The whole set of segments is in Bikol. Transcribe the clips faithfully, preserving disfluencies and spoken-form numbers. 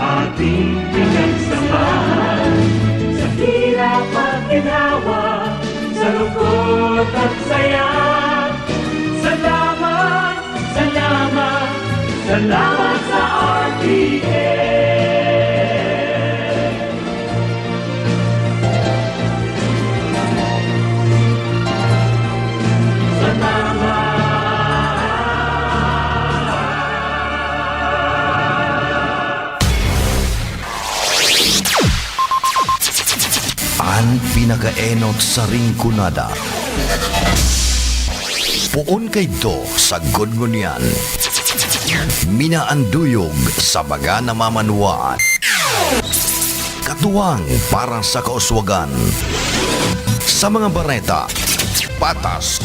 Ating pinagsamahan sa hirap at ginhawa, sa lungkot at saya. Salamat, salamat, salamat sa R T L. Salamat. An pinakaenot sa Rinconada. Poon kaidto sagkod ngunyan. Minaanduyog sa mga namamanwaan. Katuwang para sa kauswagan. Sa mga bareta, patas.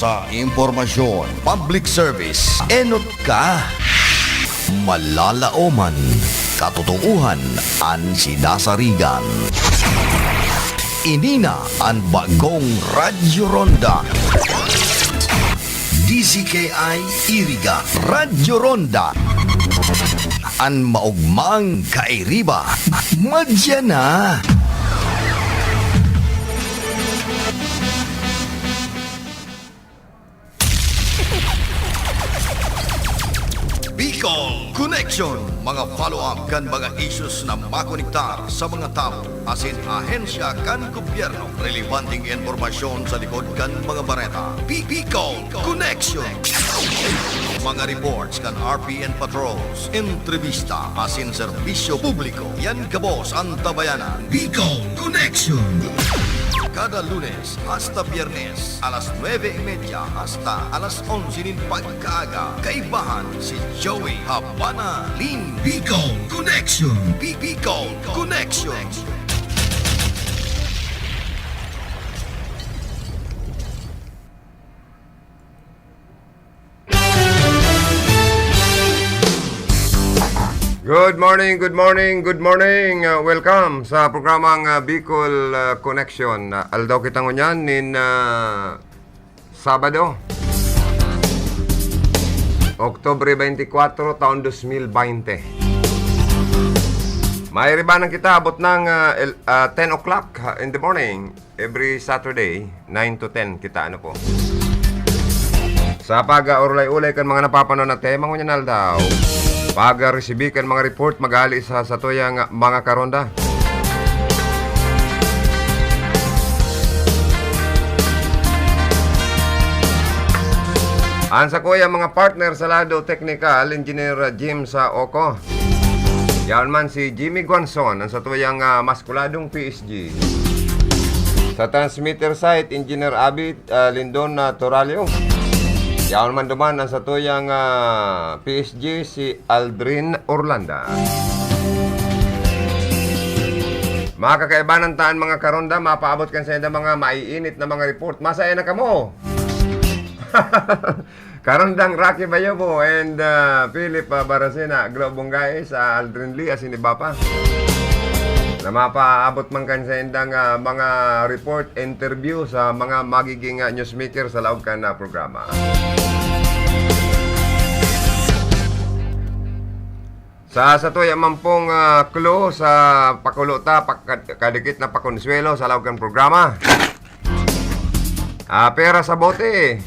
Sa impormasyon, public service, enot ka. Malalaoman, katotoohan an sinasarigan. Ini na an bagong Radyo Ronda. D Z K I Iriga, Radyo Ronda. An maogmang kairiba, madya na. Bicol Connection, mga follow-up kan mga issues na makonektar sa mga tawo asin ahensya kan gobyerno. Relebanteng impormasyon sa likod kan mga bareta. Bi-, Bicol Connection. Mga reports kan R P N patrols, entrevista asin serbisyo publiko. Yan gabos an tabayanan. Bicol Connection. Kada Lunes hasta Biyernes, alas nuebe y media hasta alas onse nin pagkaaga, kaibahan si Joey Habana Lim. Bicol Connection. Bi-, Bicol Connection. Good morning, good morning, good morning. Uh, welcome sa programang, uh, Bicol, uh, Connection. Uh, aldaw kita ngunyan nin, uh, Sabado, Oktubre twenty-four, taon dos mil baynte. Mairibanan kita, abot ng, uh, el-, uh, ten o'clock, uh, in the morning. Every Saturday, nine to ten kita, ano po. Sa pag-aurulay-ulay kan mga napapanon na tema ngunyan aldaw, pag-resibi kan mga report magali sa satuyang mga karonda. An sakuya mga partner sa lado teknikal, Engineer Jim sa Oco. Yaon man si Jimmy Guanzon, an satuyang, ah, maskuladong P S G. Sa transmitter site, Engineer Abby, ah, Lindon, ah, Toralio. Yaon man duman an satuyang, ah, P S G, si Aldrin Orlanda. Mga kakaibanan ta an mga karonda, mapaabot kan sainda mga maiinit na mga report. Masaya na kamo! Karondang Rocky Bayobo and, ah, Philip, ah, Baracena, Glo Bongais, ah, Aldrin Lee, asin iba pa, na mapaabot man kan saindang, ah, mga report, interview sa mga magiging, ah, newsmaker sa laog kan, ah, programa. Sa satuya man pong, ah, clue sa pakulo ta, pakad-, kadikit na pakonsuelo sa laog kan programa. Ah, pera sa bote.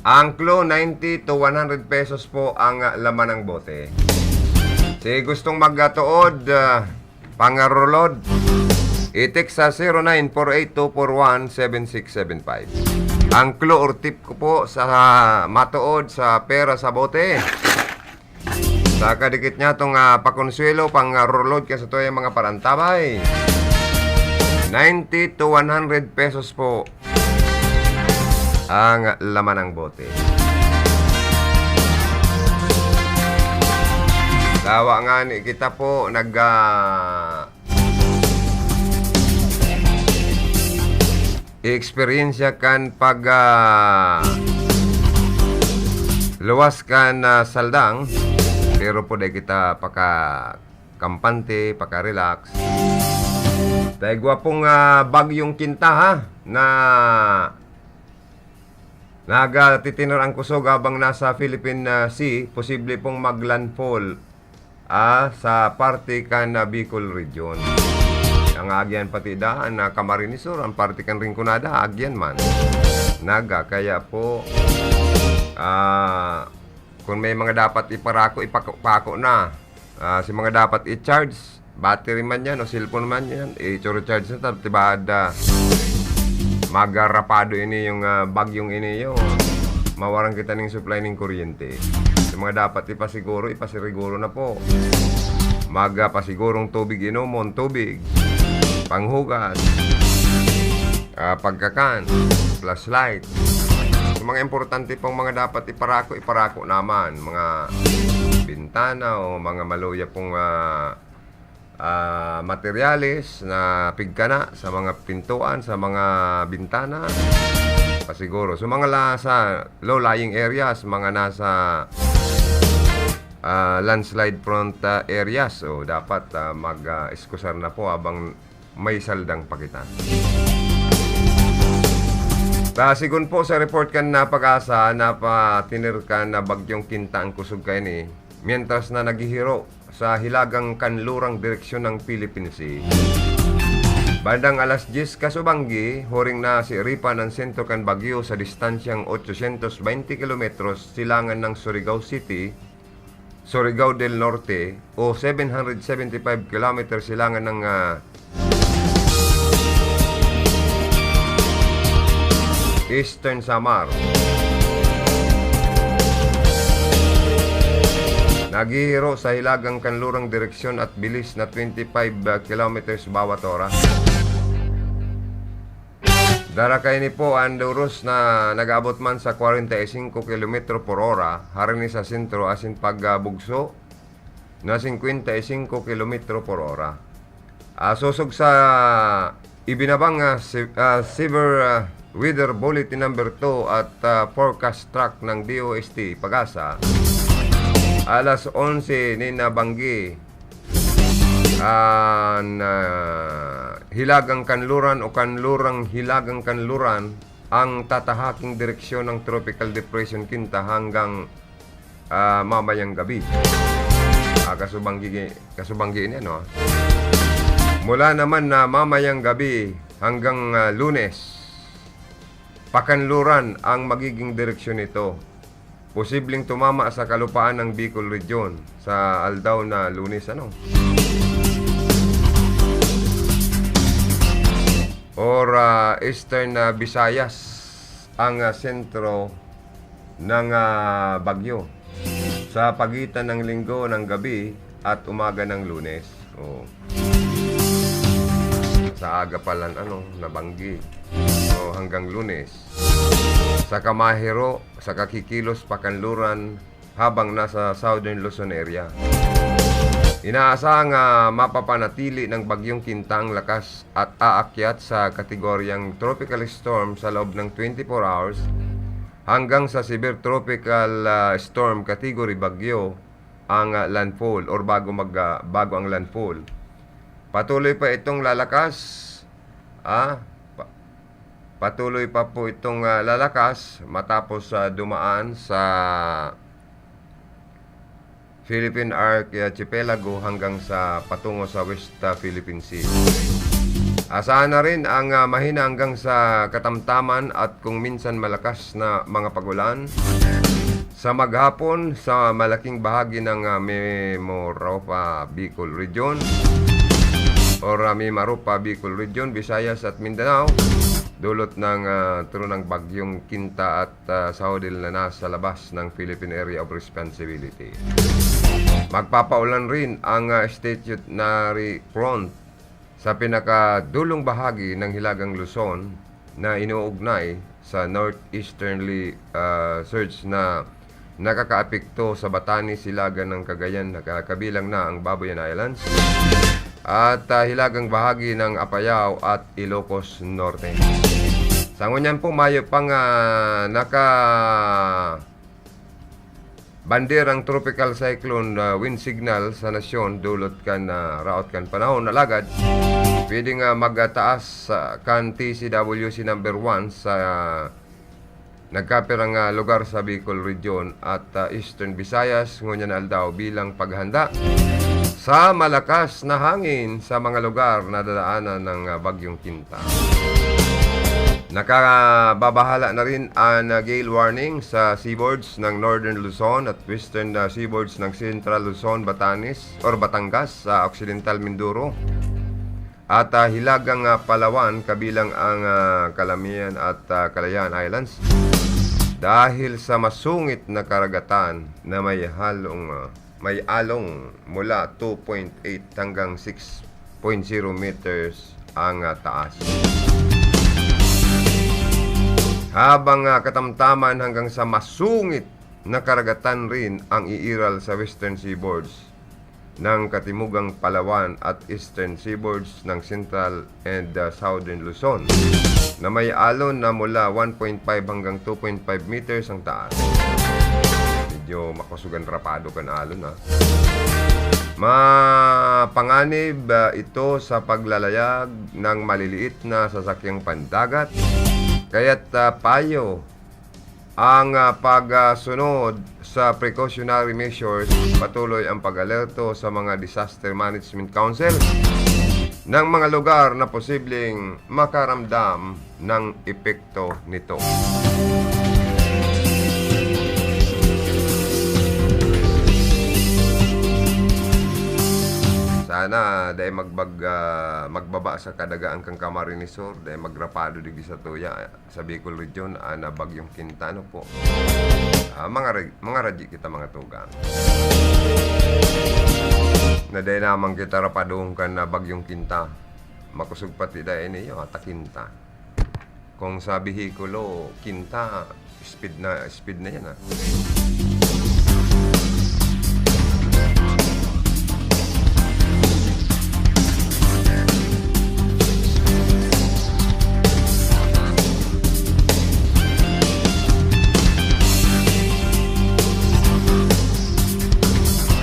Ang clue, ninety to one hundred pesos po ang, ah, laman ng bote. Si gustong magtuod, ah, pangarulod, i-text sa zero nine four eight two four one seven six seven five. Ang clue or tip ko po sa matuod sa pera sa bote. Sa kadikit niya tong, ah, pakonsuelo, pangarulod kan satuyang mga parantabay. Ninety to one hundred pesos po ang laman ng bote. Tawa nga ni kita po, nag, ah, eksperyensya kan pag, ah, luwas kan, ah, saldang, pero pwede kita paka-kampante, paka-relax. Dahil gwapong, ah, bagyong kinta, ha, na nagtitinar ang kusog habang nasa Philippine, ah, Sea, posible pong mag-landfall ah, sa parte kan, ah, Bicol Region. Ang aagyan pati daan na Camarines Sur, ang parte kan Rinconada, aagyan man. Naga, kaya po, ah, kung may mga dapat iparako, ipako-, pako na. Ah, si mga dapat i-charge, battery man yan o cellphone man yan, i-charge na ta, tibada. Magarapado ini yung, ah, bagyong ini yung mawaran kita ning supply ning kuryente. Yung mga dapat ipasiguro, ipasiriguro na po. Magapasigurong tubig inomon, tubig, panghugas, ah, pagkakan, flashlight. Yung mga importante pong mga dapat iparako, iparako naman. Mga bintana o mga maluya pong, ah, ah, materyales na pigkana sa mga pintuan, sa mga bintana. Pasiguro. So, mga la-, sa low-lying areas, mga nasa, ah, landslide prone, ah, areas, o dapat, ah, mag, ah, iskusar na po habang may saldang pa kita. Ta, sigon po sa report kan na PAGASA, napatinir kan na Bagyong Kinta ang kusog kaini, mientras na naghihiro sa hilagang kanlurang direksyon ng Philippine Sea. Bandang alas dyes kasubanggi, huring nasiiripan ang sentro kan bagyo sa distansyang otsosyentos baynte kilometros silangan ng Surigao City, Surigao del Norte, o seven hundred seventy-five kilometers silangan ng, ah, Eastern Samar. Naghihiro sa hilagang kanlurang direksyon at bilis na twenty-five kilometers bawat oras. Dara kaini po an doros na nag-aabot man sa kwarenta y singko kilometro por ora, harani sa sentro asin pagbugso na singkwenta y singko kilometro por ora. Ah, sosog sa ibinabang, ah, se-, ah, severe, ah, weather bulletin number two at, ah, forecast track ng D O S T PAGASA, alas onse nin nabanggi, an, ah, hilagang kanluran o kanlurang hilagang kanluran ang tatahaking direksyon ng Tropical Depression Kinta hanggang, ah, mamayang gabi. Ah, kasubanggi, kasubanggi ini, ano, ah. Mula naman na mamayang gabi hanggang, ah, Lunes, pakanluran ang magiging direksyon nito. Posibleng tumama sa kalupaan ng Bicol Region sa aldaw na Lunes, ano? Or, ah, Eastern, ah, Visayas ang, ah, sentro ng, ah, bagyo sa pagitan ng Linggo ng gabi at umaga ng Lunes. Oh. Sa aga pa lang, ano, nabanggi. Oh, hanggang Lunes. Saka mahiro, saka kikilos pakanluran habang nasa Southern Luzon area. Inaasahang, ah, mapapanatili ng Bagyong Kinta ang lakas at aakyat sa kategoryang tropical storm sa loob ng twenty-four hours hanggang sa severe tropical, ah, storm category bagyo ang, ah, landfall or bago mag, ah, bago ang landfall. Patuloy pa itong lalakas, ah, pa-, patuloy pa po itong, ah, lalakas matapos, ah, dumaan sa Philippine Archipelago hanggang sa patungo sa West, ah, Philippine Sea. Asahan na rin ang, ah, mahina hanggang sa katamtaman at kung minsan malakas na mga pagulan sa maghapon sa malaking bahagi ng, ah, Mimaropa, Bicol Region or, ah, Mimaropa, Bicol Region, Visayas at Mindanao, dulot ng, ah, turunang bagyong Kinta at, ah, sa Odil na nasa labas ng Philippine Area of Responsibility. Magpapaulan rin ang, ah, stationary front sa pinakadulong bahagi ng Hilagang Luzon na inuugnay sa northeasterly, ah, surge na nakakaapekto sa Batanes, Hilaga ng Cagayan, naka-, kabilang na ang Babuyan Islands, at, ah, hilagang bahagi ng Apayao at Ilocos Norte. Sa ngunyan po, mayo pang, ah, naka-, banderang tropical cyclone, ah, wind signal sa nasyon, dulot kan, ah, raot kan panahon. Alagad, pwede nga magtaas, ah, kan T C W C number one sa, ah, nagkapirang, ah, lugar sa Bicol Region at, ah, Eastern Visayas ngunyan na aldaw bilang paghanda sa malakas na hangin sa mga lugar na dadaanan ng, ah, Bagyong Kinta. Nakababahala na rin ang, ah, gale warning sa seaboards ng Northern Luzon at Western, ah, seaboards ng Central Luzon, Batanes or Batangas sa Occidental Mindoro at, ah, Hilagang, ah, Palawan, kabilang ang, ah, Calamian at, ah, Calayan Islands. Dahil sa masungit na karagatan na may halong, ah, may along mula two point eight hanggang six point zero meters ang, ah, taas. Habang, ah, katamtaman hanggang sa masungit na karagatan rin ang iiral sa western seaboards ng Katimugang Palawan at eastern seaboards ng Central and, ah, Southern Luzon, na may alon na mula one point five hanggang two point five meters ang taas. Medyo makusog an rapado kan alon, ah. Mapanganib, ah, ito sa paglalayag ng maliliit na sasakyang pandagat, kaya't, ah, payo ang, ah, pagsunod sa precautionary measures, patuloy ang pag-alerto sa mga Disaster Management Council ng mga lugar na posibleng makaramdam ng epekto nito. Sana dai magbag-, ah, magbaba sa kadagaan kan Camarines Sur, dai magrapado digdi sa tuya. Sa Bicol Region, ah, na Bagyong Kinta, ano po. Ah, mga rag-, mga radyo kita, mga tugang. Na dai naman kita rapadong kan na Bagyong Kinta. Makusog pati dai niyo, ata Kinta. Kung sa Bihikulo, Kinta, speed na, speed na yan, ah.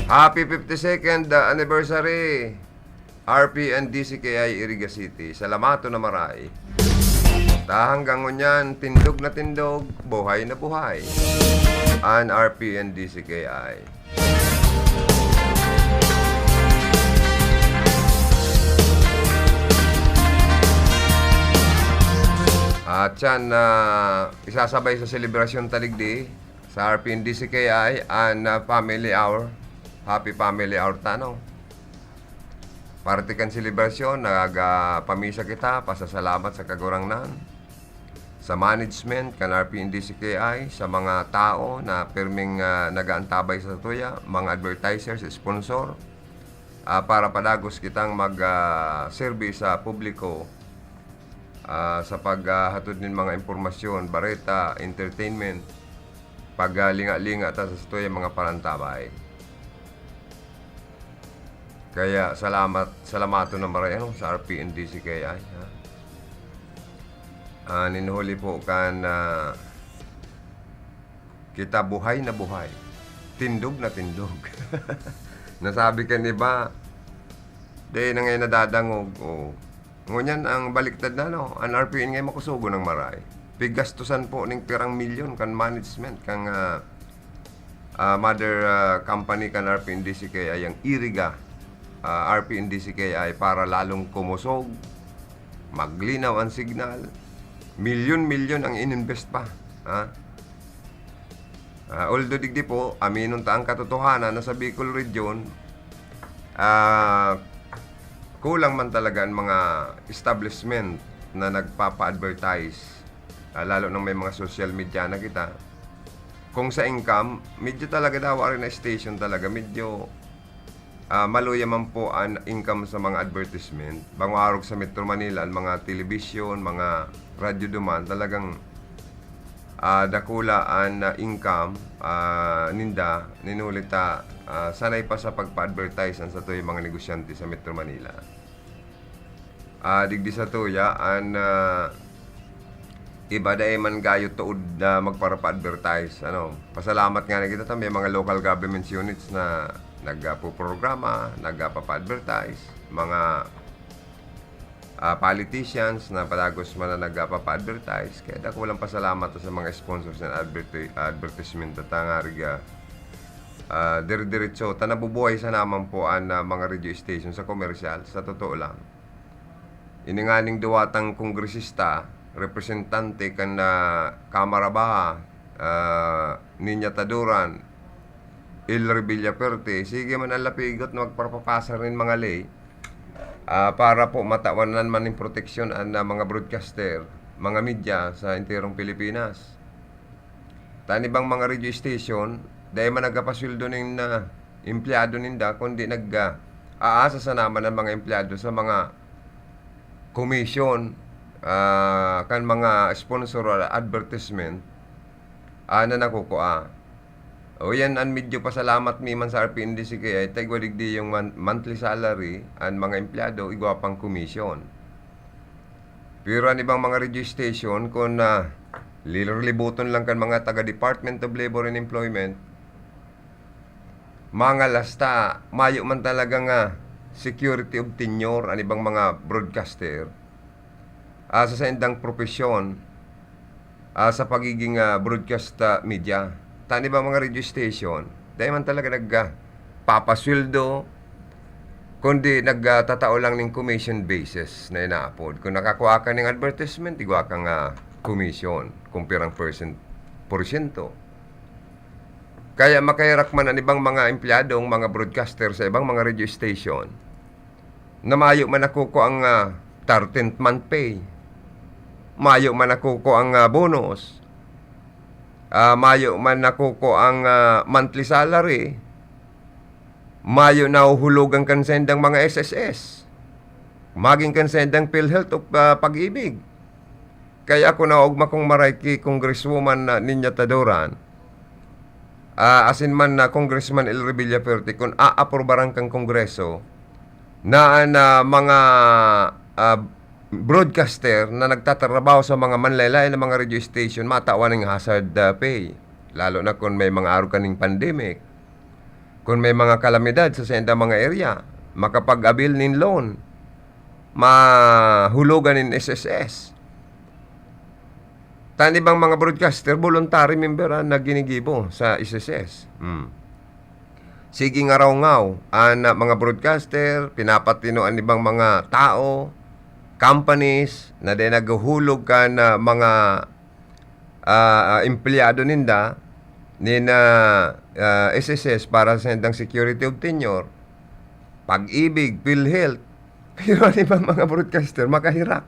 Happy fifty-second anniversary, R P N D C K I Iriga City. Salamaton na maray. Ta hanggang ngunyan, tindog na tindog, buhay na buhay an R P N D C K I. At yan, ah, isasabay sa selebrasyon ta digdi sa R P N D C K I an, ah, family hour. Happy family hour ta, no? Parte kan selebrasyon, nagapamisa kita, pasasalamat sa Kagurangnan, sa management kan R P N D C K I, sa mga tao na pirming, ah, nagaantabay sa tuya, mga advertisers, sponsor, ah, para padagos kitang mag, ah, serbi sa publiko, ah, sa paghahatod nin mga impormasyon, bareta, entertainment, paglinga-linga ta sa satuyang mga parantabay. Kaya salamat, salamaton na maray, ano, sa R P N D C K I, ha? Ah, nin huli po kan, ah, kita buhay na buhay, tindog na tindog. Nasabi kan iba, "Dai na ngani nadadangog." Oh. Ngunyan ang baliktad na, no, an R P N ngani makusogon nang maray. Pigastosan po ning pirang milyon kan management, kan, ah, ah, mother, ah, company kan R P N D C K I, ang Iriga, ah, R P N D C K I, para lalong kumusog, maglinaw ang signal. Milyon-milyon ang ininvest pa, ha? Ah, although digdi po, aminon ta ang katotohanan na sa Bicol Region, ah, kulang man talaga ang mga establishment na nagpapa-advertise, ah, lalo nang may mga social media na kita. Kung sa income, medyo talaga daw ari na station talaga, medyo, ah, maluya man po ang income sa mga advertisement. Bango arog sa Metro Manila, ang mga television, mga radyo duman, talagang, ah, dakula ang, ah, income, ah, ninda, nin huli ta, ah, sanay pa sa pagpa-advertise ang satuyang mga negosyante sa Metro Manila. Ah, digdi satuya, an, ah, iba dai man gayo tuod na magpara-pa-advertise, ano. Pasalamat ngani kita ta may mga local government units na nagpoprograma, nagpapa-advertise, mga ah, politicians na padagos man na nagpapa-advertise. Kaya dako lang pasalamat sa mga sponsors ng adverti-, advertisement at ang ariga, ah, dire-diretso. Ta nabubuhay sa naman po ang, ah, mga radio station sa komersyal, sa totoo lang. Ini nganing duwatang kongresista, representante kan, ah, Kamara Baha, ah, Niña Taduran, Il Revilla Perte, sige man ang lapigot na magpapapasa rin mga ley, ah, para po matawanan man ning proteksyon an, ah, mga broadcaster, mga media sa enterong Pilipinas. Tan ibang mga radio station, dai man nagkapasweldo nin, ah, empleyado ninda, kundi nag, ah, aasa sa naman ang mga empleyado sa mga commission, ah, kan mga sponsor or advertisement, ah, na nakukua. O yan, an medyo pasalamat mi man sa R P N D C K I, ta igwa digdi yung mon-, monthly salary, an mga empleyado, igwa pang commission. Pero an ibang mga radio station, kun, ah, lilirlibuton lang kan mga taga Department of Labor and Employment, mangalas ta, mayo man talaga nga security of tenure an ibang mga broadcaster, ah, sa saindang propesyon, ah, sa pagiging, ah, broadcast, ah, media. Ta an ibang mga radio station, dai man talaga nag, ah, papasweldo, kundi nag, ah, tatao lang ning commission basis na inaapod. Kung nakakua ka ning advertisement, igwa kang, ah, commission, kung pirang percent, porsyento. Kaya makaherak man an ibang mga empleyado, ang mga broadcaster sa ibang mga radio station, na mayo man nakukuang, ah, thirteenth month pay, mayo man nakukuang, ah, bonus, ah, mayo man nakukuang, ah, monthly salary, mayo nahuhulogan kan saindang mga S S S, magin kan saindang PhilHealth o, ah, Pag-ibig. Kaya ako naogma kong maray ki Congresswoman na Niña Taduran, ah, asin man na Congressman El Revilla Perte, kun aaprubaran kan Kongreso na an, ah, mga, ah, broadcaster na nagtatrabaho sa mga manlaylay na mga radio station matawan ning hazard, ah, pay, lalo na kun may mga arog kaning pandemic, kun may mga kalamidad sa saindang mga area, makapag-avail nin loan, mahulogan nin S S S. Tan ibang mga broadcaster, voluntary member an na ginigibo sa S S S. Hmm. Sige ngarawgaw an, ah, mga broadcaster, pinapatino an ibang mga tao, companies, na dai naghuhulog kan, ah, mga, ah, ah, empleyado ninda, nin, ah, ah, S S S para sa saindang security of tenure, Pag-ibig, PhilHealth. Pero an ibang mga broadcaster, makaherak.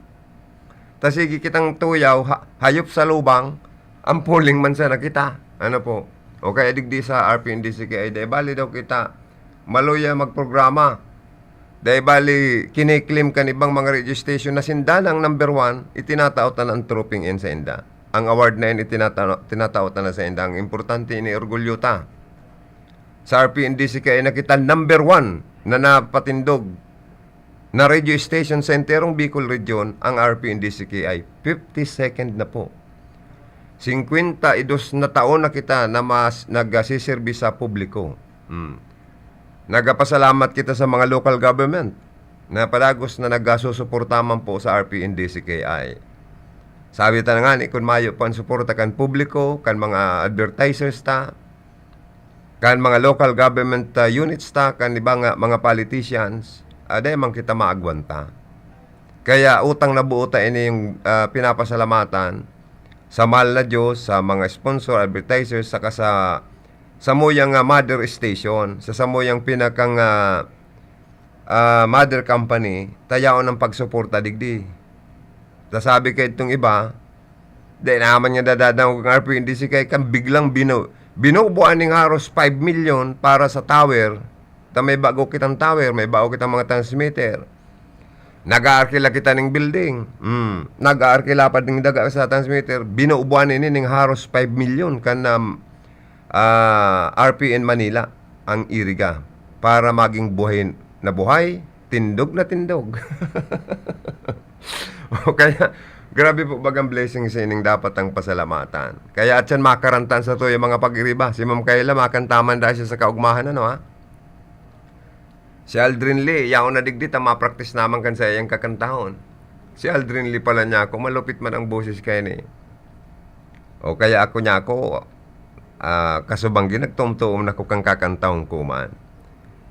Ta sige kitang tuyaw, ha-, hayop sa lubang, ampuling man sana kita. Ano po? O kaya digdi sa R P N D C K I, dai bali daw kita maluya magprograma. Dai bali, kiniklaim kan ibang mga radio station na sinda na an number one, itinatao ta na an trophy na yan sainda. Ang award na yan, itinata-, tinatao ta na sainda. Ang importante, iniorgulyo ta. Sa R P N D C K I na kita number one na napatindog na radio station sa enterong Bicol Region, ang R P N D C K I. Fifty-second na po. Singkwenta y dos na taon na kita na mas nagsiserbi sa publiko. Hmm. Nagpapasalamat kita sa mga local government na padagos na nagsusuporta man po sa R P N D C K I. Sabi ta na ngani, kun mayo pa an suporta kan publiko, kan mga advertisers ta, kan mga local government, ah, units ta, kan iba nga mga politicians, ah, dai man kita maagwanta. Kaya utang na buo ta ini yung, ah, pinapasalamatan sa mahal na Diyos, sa mga sponsor, advertisers, saka sa samuyang, ah, mother station, sa samuyang pinakang, ah, ah, mother company, ta yaon an pagsuporta digdi. Ta sabi kaidtong iba, di naman nga dadadangog ang R P N D C K I kan biglang binu-, binubuan ning haros five million para sa tower. Ta may bago kitang tower, may bago kitang mga transmitter. Nag-aarkila kita ning building. Hmm. Nag-aarkila pa ning daga sa transmitter. Binubuan ini ning haros five million kan, um, ah, R P N Manila ang iriga para maging buhay na buhay, tindog na tindog. O kaya, grabe po bagang blessing sa ining dapat ang pasalamatan. Kaya atyan makarantaan sa tuyo mga pag-iriba. Si Ma'am Kayla, makantaman dahil siya sa kaugmahan, ano ha? Si Aldrin Lee, yaon na digdi ta mapraktis naman kan sa iyang kakantahon. Si Aldrin Lee pala niya ako, malupit man ang boses kaya ni. O kaya ako niya ako, ah, kasubanggi nagtumtuom na ko kang kakantahon ko man.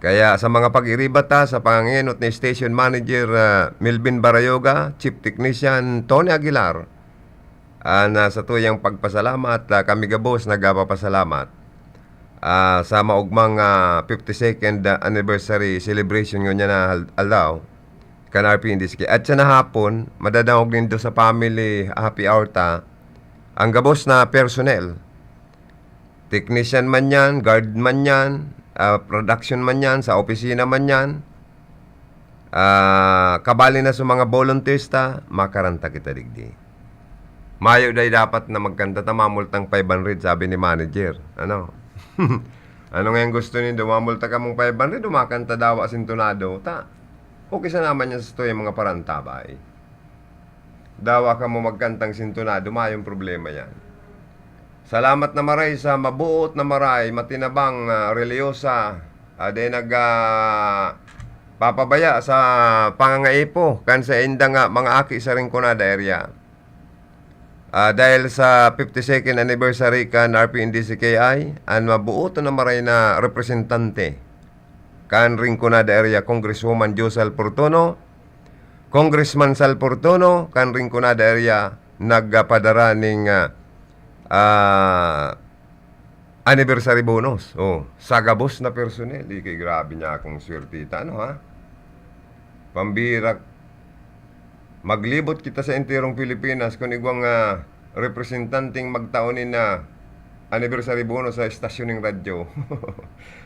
Kaya sa mga pag-iriba ta, sa pangangenot ni Station Manager, ah, Melvin Barayoga, Chief Technician Tony Aguilar, ah, na sa tuyang pagpasalamat, ah, kami gabos nagpapasalamat, ah, sa maugmang, ah, fifty-second anniversary celebration ngunyan na hal-, aldaw, kan R P N D C K. At sa nahapon, madadangog nindo sa family happy hour ta, ang gabos na personnel. Technician man yan, guard man yan, ah, production man yan, sa opisina man yan, ah, kabali na sa mga volunteers ta, makaranta kita digdi. Mayo day dapat na magkanta ta, mamultang five hundred, sabi ni manager. Ano? Ano nga yung gusto nindo? Mamulta kamong five hundred o makanta dawa sintonado? Ta, okay sa naman yan sa tuyang mga parantabay. Dawa kamo magkantang sintonado, mayong problema yan. Salamat na maray sa mabuot na maray, matinabang, ah, reliyosa, ah, dahil nag, ah, papabaya sa pangangaipo kan sa inda nga mga aki sa Rinconada area. Ah, dahil sa fifty-second anniversary kan R P N D C K I, an mabuot na maray na representante kan Rinconada area, Congresswoman Josal Portono, Congressman Sal Portono, kan Rinconada area, nagpadara ning, ah, ah, anniversary bonus. Oh, sa gabos na personnel. Di kay grabe niya akong swertita, ano, ha? Pambira, maglibot kita sa enterong Pilipinas kun igwang, ah, representanteng magtao nin, ah, anniversary bonus sa estasyon ning radyo.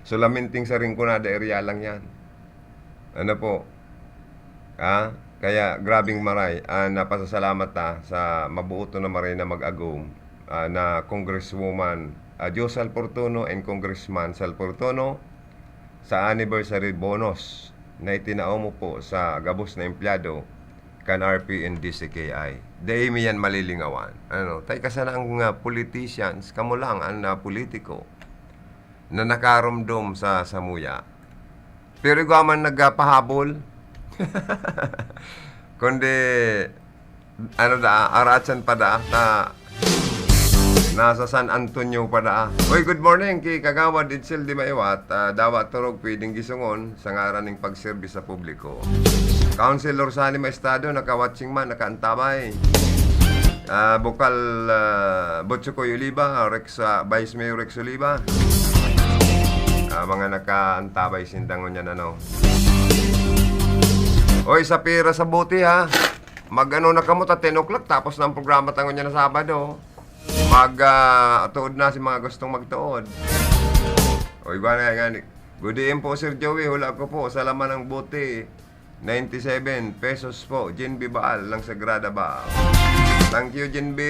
Solamente sa Rinconada area lang yan. Ano po? Ah, kaya grabing maray, ah, napasasalamat ta sa mabuot na maray na mag-agom, ah, na Congresswoman, ah, Jo Sal Portono and Congressman Sal Portono sa anniversary bonus na itinao mo po sa gabos na empleyado kan R P N D C K I. Dai mi yan malilingawan. Ano, tay ka sana ang, ah, politicians, kamo lang ang, ah, politiko na nakaromdom sa samuya. Pero igwa man nagpahabol. Kundi, ano da, aratsan pa da, na nasa San Antonio pa da. Uy, good morning ki Kagawad Edsel Di Maiwat. Ah, dawa torog pwedeng gisungon sa ngaran ning pagserbi sa publiko. Councilor Sani Maestado, naka-watching man, nakaantabay. Ah, Bukal, ah, Butsukoy Oliva, Rex, ah, Vice Mayor Rex Oliva. Ah, mga nakaantabay sinda ngunyan, ano. Oy, sa pira sa buti, ha. Mag-ano na kamo, ta ten o'clock, tapos na ang programa ta ngunyan na Sabado. Mag, ah, tuod na si mga gustong magtuod. Oy, gwa na, gani. Good A M po, Sir Joey. Hula ko po sa laman ng bote. Ninety-seven pesos po. Jin B Baal ng Sagrada Baal. Thank you, Jin B.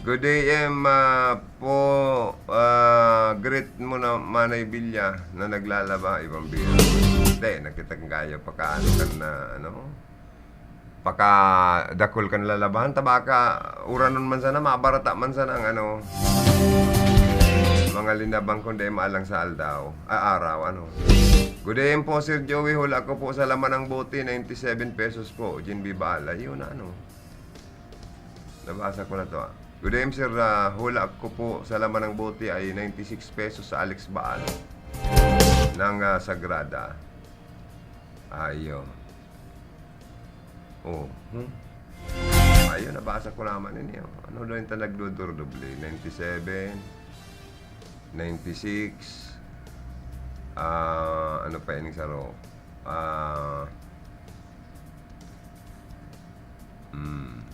Good A M, ah, po, ah, greet mo na Manay Bilya na naglalaba, ibang biro. Hindi, nakita kong kaya pakaano ka na, ano? Pakadakul kan lalabahan, ta baka uranon man sana, mabarata man sana ang ano, mga linabang kundi maalang sa aldaw, ah, araw, ano. Good day po, Sir Joey. Hula ko po sa laman ng bote, ninety-seven pesos po. Jin B Baal. Ayun na, ano. Nabasa ko na to, ah. Good day, Sir. Ah, hula ko po sa laman ng bote ay ninety-six pesos sa Alex Baal ng, ah, Sagrada. Ayo. Oh, hmm? Ayun, nabasa ko naman ini, oh. Ano daw yung ta nagdodoble? Ninety-seven, ninety-six, ah, ano pa ining saro? Ah, hmm.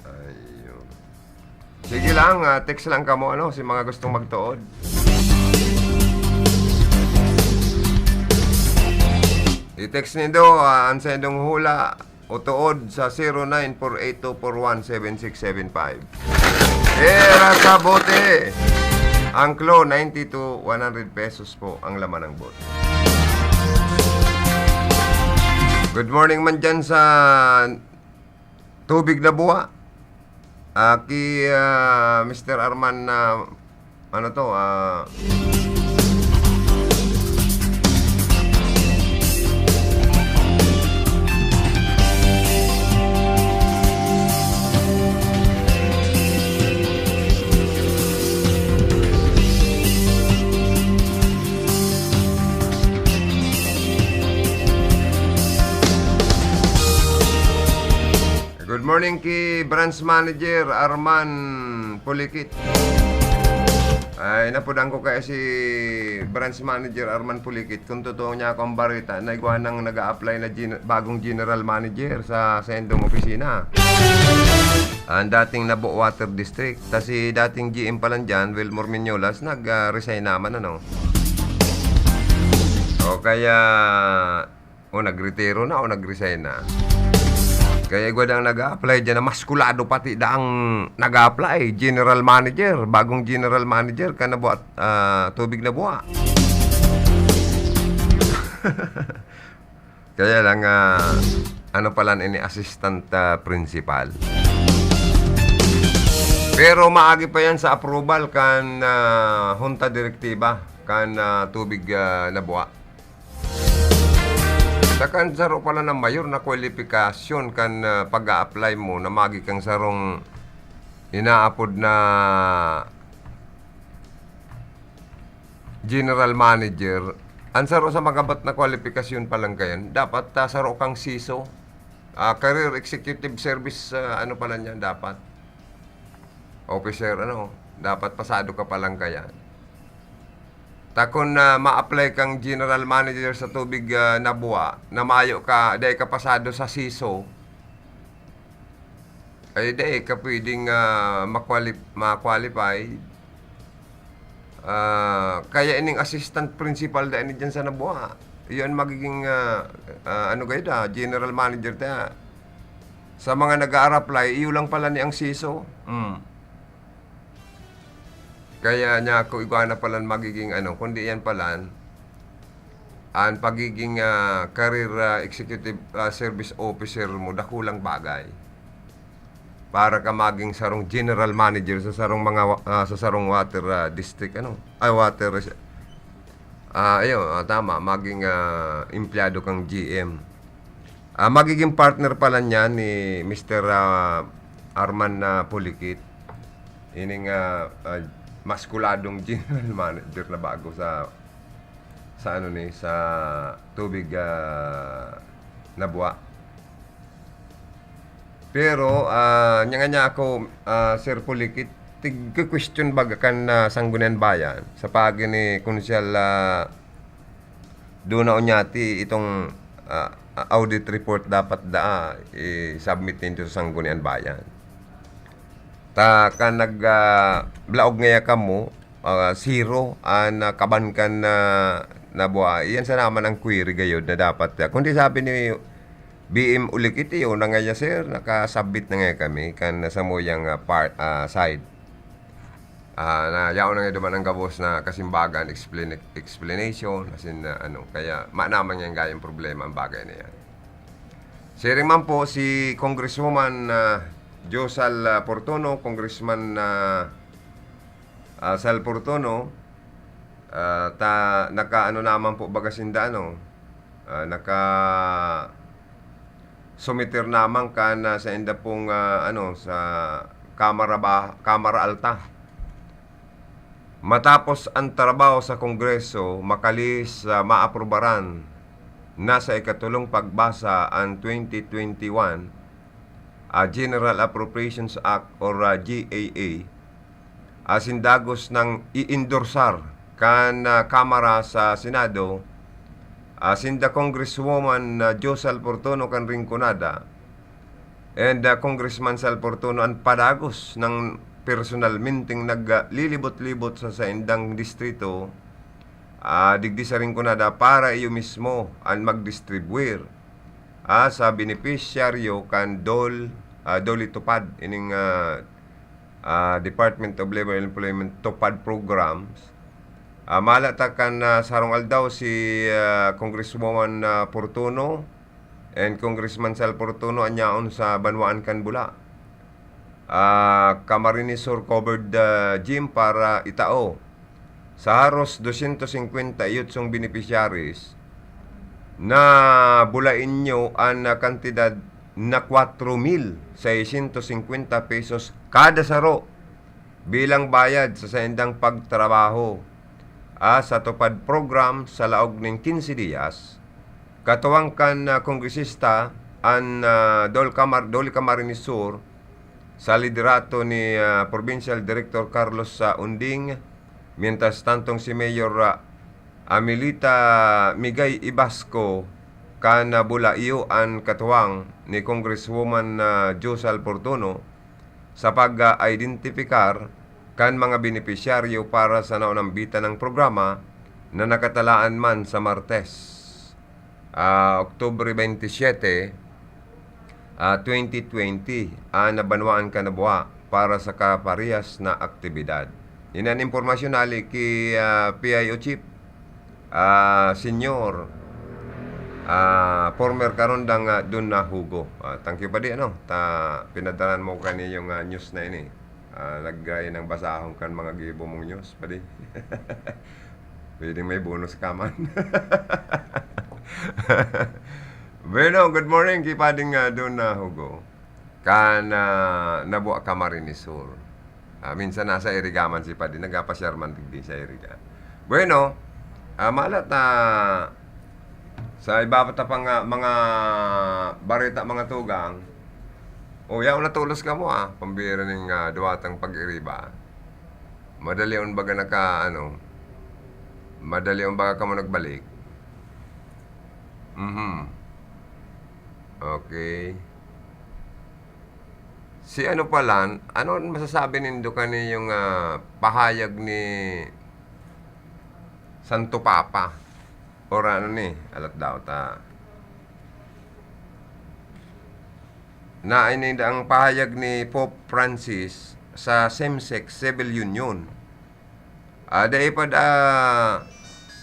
Ayun. Sige lang, ah, text lang kamo, ano, si mga gustong magtuod. I-text nindo, ah, ang sa indong hula o tuod sa zero nine four eight two four one seven six seven five. Pera sa bote! Ang clue, ninety to one hundred pesos po ang laman ng bote. Good morning man dyan sa Tubig na Buwa. Ah, ki, ah, Mister Arman, ah, Ano 'to, ah, Good morning ki Branch Manager Arman Pulikit. Ay, napudan ko kaya si Branch Manager Arman Pulikit kung totoo niya akong bareta na igwa nang nag-a-apply na gen-, bagong General Manager sa sendong opisina. Ang dating Nabo Water District. Ta si dating G M pa lang dyan, Wilmore Miñolas, nag, ah, resign naman, ano. O kaya, o nagretiro na, o nag-resign na. Kaya igwa dang nag-a-apply dyan na maskulado pati daang nag-a-apply. General manager, bagong general manager ka na buhat, ah, tubig na buha. Kaya lang, ah, ano pala ini, assistant, ah, principal. Pero maagi pa yan sa approval kan, ah, Junta Direktiba kan, ah, tubig, ah, na buha. Sa kan saro pala na mayor na kwalifikasyon kan, ah, pag-a-apply mo na magi kang sarong inaapod na general manager, ang saro sa magabat na kwalifikasyon pa lang kayan, dapat, ah, saro kang siso, ah, career executive service, ah, ano pala niyan dapat? Officer, ano, dapat pasado ka pa lang kayan. Ta kun, ah, ma-apply kang general manager sa tubig, ah, na buwa, na mayo ka, dai ka pasado sa siso, ay dai ka pwedeng, ah, makwalip-, ma-qualify. Ah, kaya ining assistant principal da ini dyan sa Nabua. Iyon magiging, ah, ah, ano gayud, ah, general manager ta. Sa mga nag-a-apply, iyo lang pala ni ang siso. Mm. Kaya niya ako igwa na palan magiging ano, kundi yan palan, ang pagiging, ah, career, ah, executive, ah, service officer mo, dakulang bagay. Para ka maging sarong general manager sa sarong mga wa-, ah, sa sarong water, ah, district, ano? Ay, water res-, ah, ayun, ah, tama, maging, ah, empleyado kang G M. Ah, magiging partner pala niya ni Mister, ah, Arman na Pulikit. Ining, ah, ah, maskuladong general manager na bago sa, sa ano ni, sa tubig, ah, na buwa. Pero, ah, nya nga niya ako, ah, Sir Pulikit, tig-question baga kan, ah, Sangguniang Bayan sa paagi ni Konsehal, ah, Dona Oñate, itong, ah, audit report dapat daa, i-submit ninyo sa Sangguniang Bayan. Ta kan nag, ah, blaog ngaya kamo, ah, zero an, ah, kaban kan, ah, na buwa. Iyan sana man ang query gayod na dapat, ah, kundi sabi ni B M Ulikit, iyo na ngaya, sir, naka-submit na ngaya kami kan samuyang, ah, part, ah, side. Ah, na yaon na nga duman ang gabos na kasimbagan, explain-, explanation, as in, ah, ano, kaya maanaman niya gayong problema ang bagay na yan. Siring man po si Congresswoman, ah, Josal, ah, Portono, Congressman, ah, ah, Sal Portono, ah, ta-, nakaano naman po baga sinda, ano, ah, naka-sumiter naman kan, ah, sa inda pong, ah, ano, sa Kamara ba, Kamara Alta. Matapos ang trabaho sa Kongreso, makalihis sa maaprubaran na sa ikatulong pagbasa ang twenty twenty-one, ah, General Appropriations Act or, ah, G A A, asin dagos nang i-endorsar kan, ah, Kamara sa Senado, asin da Congresswoman, ah, Josal Portono kan Rinconada, and, ah, Congressman Sal Portono an padagos nang personalmenteng naglilibot-libot sa saindang distrito, ah, digdi sa Rinconada para iyo mismo an magdistribwir, ah, sa benepisyaryo kan DOL, ah, DOLE TUPAD, ining, ah, ah, Department of Labor and Employment TUPAD programs. Ah, mala ta kan, ah, sarong aldaw si, ah, Congresswoman, ah, Portono and Congressman Sal Portono an yaon sa banwaan kan Bula, ah, Camarines Sur Covered, ah, Gym para itao sa haros dosyentos singkwenta y otsong beneficiaries, nabulain niyo an kantidad na kwatro mil seiscientos singkwenta pesos kada saro bilang bayad sa saindang pagtrabaho, ah, sa TUPAD program sa laog nin quince dias. Katuwang kan, ah, kongresista an, ah, Dol Camar-, Dole Camarines Sur sa liderato ni, ah, Provincial Director Carlos, ah, Unding, mientras tantong si Mayor, ah, Amelita Migay Ibasco kan, ah, bula iyo an katuwang ni Congresswoman, ah, Josal Portuno sa pag-identipikar kan mga benepisyaryo para sa naunambitan ng programa na nakatalaan man sa Martes, ah, Oktubre twenty-seven, ah, twenty twenty, ah, na banwaan kan nabuha para sa kaparehas na aktibidad. Ini an impormasyon hali ki, ah, P I O Chief, ah, Senyor, ah, former karondang, ah, Don na Hugo. Ah, thank you, Padi, ano, ta pinadalan mo kani yung, ah, news na ini. Ah, lagay ng basahon kan mga gibo mong news, Padi. Pwedeng may bonus ka man. Bueno, good morning ki Pading, ah, Don na Hugo. Kan, ah, nabuha Camarines Sur. Ah, minsan nasa Iriga man si Padi, nagpapasyar man digdi sa Iriga. Bueno, ah, malat na sa iba pa ta pang, ah, mga bareta, mga tugang, o, yaon na tolos kamo, ah, pambira ning, ah, duwatang pag-iriba. Madali on baga naka, ano, madali on baga kamo nagbalik. Mhm. Okay. Si ano pala, ano an masasabi nindo kani yung, ah, pahayag ni Santo Papa? Or ano ni, alat daw ta. Na ini ang pahayag ni Pope Francis sa same-sex civil union. Ah, dai pa da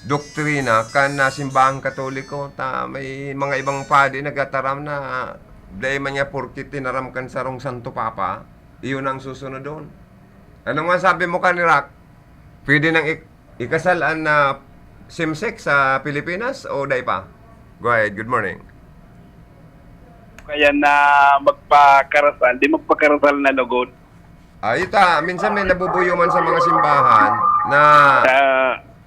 doktrina kan, ah, simbahang Katoliko, ta may mga ibang padi nagtataram na, ah, dai man niya porke tinaram kan sarong Santo Papa, iyon ang susunodon. Ano nga sabi mo, Kani Rock? Pwede nang ik-, ikasal an, ah, same-sex sa Pilipinas o dai pa? Go ahead, good morning. Kaya na magpakarasal, di magpakarasal na lugod. Ah, ita, minsan may nabubuyo man sa mga simbahan na Sa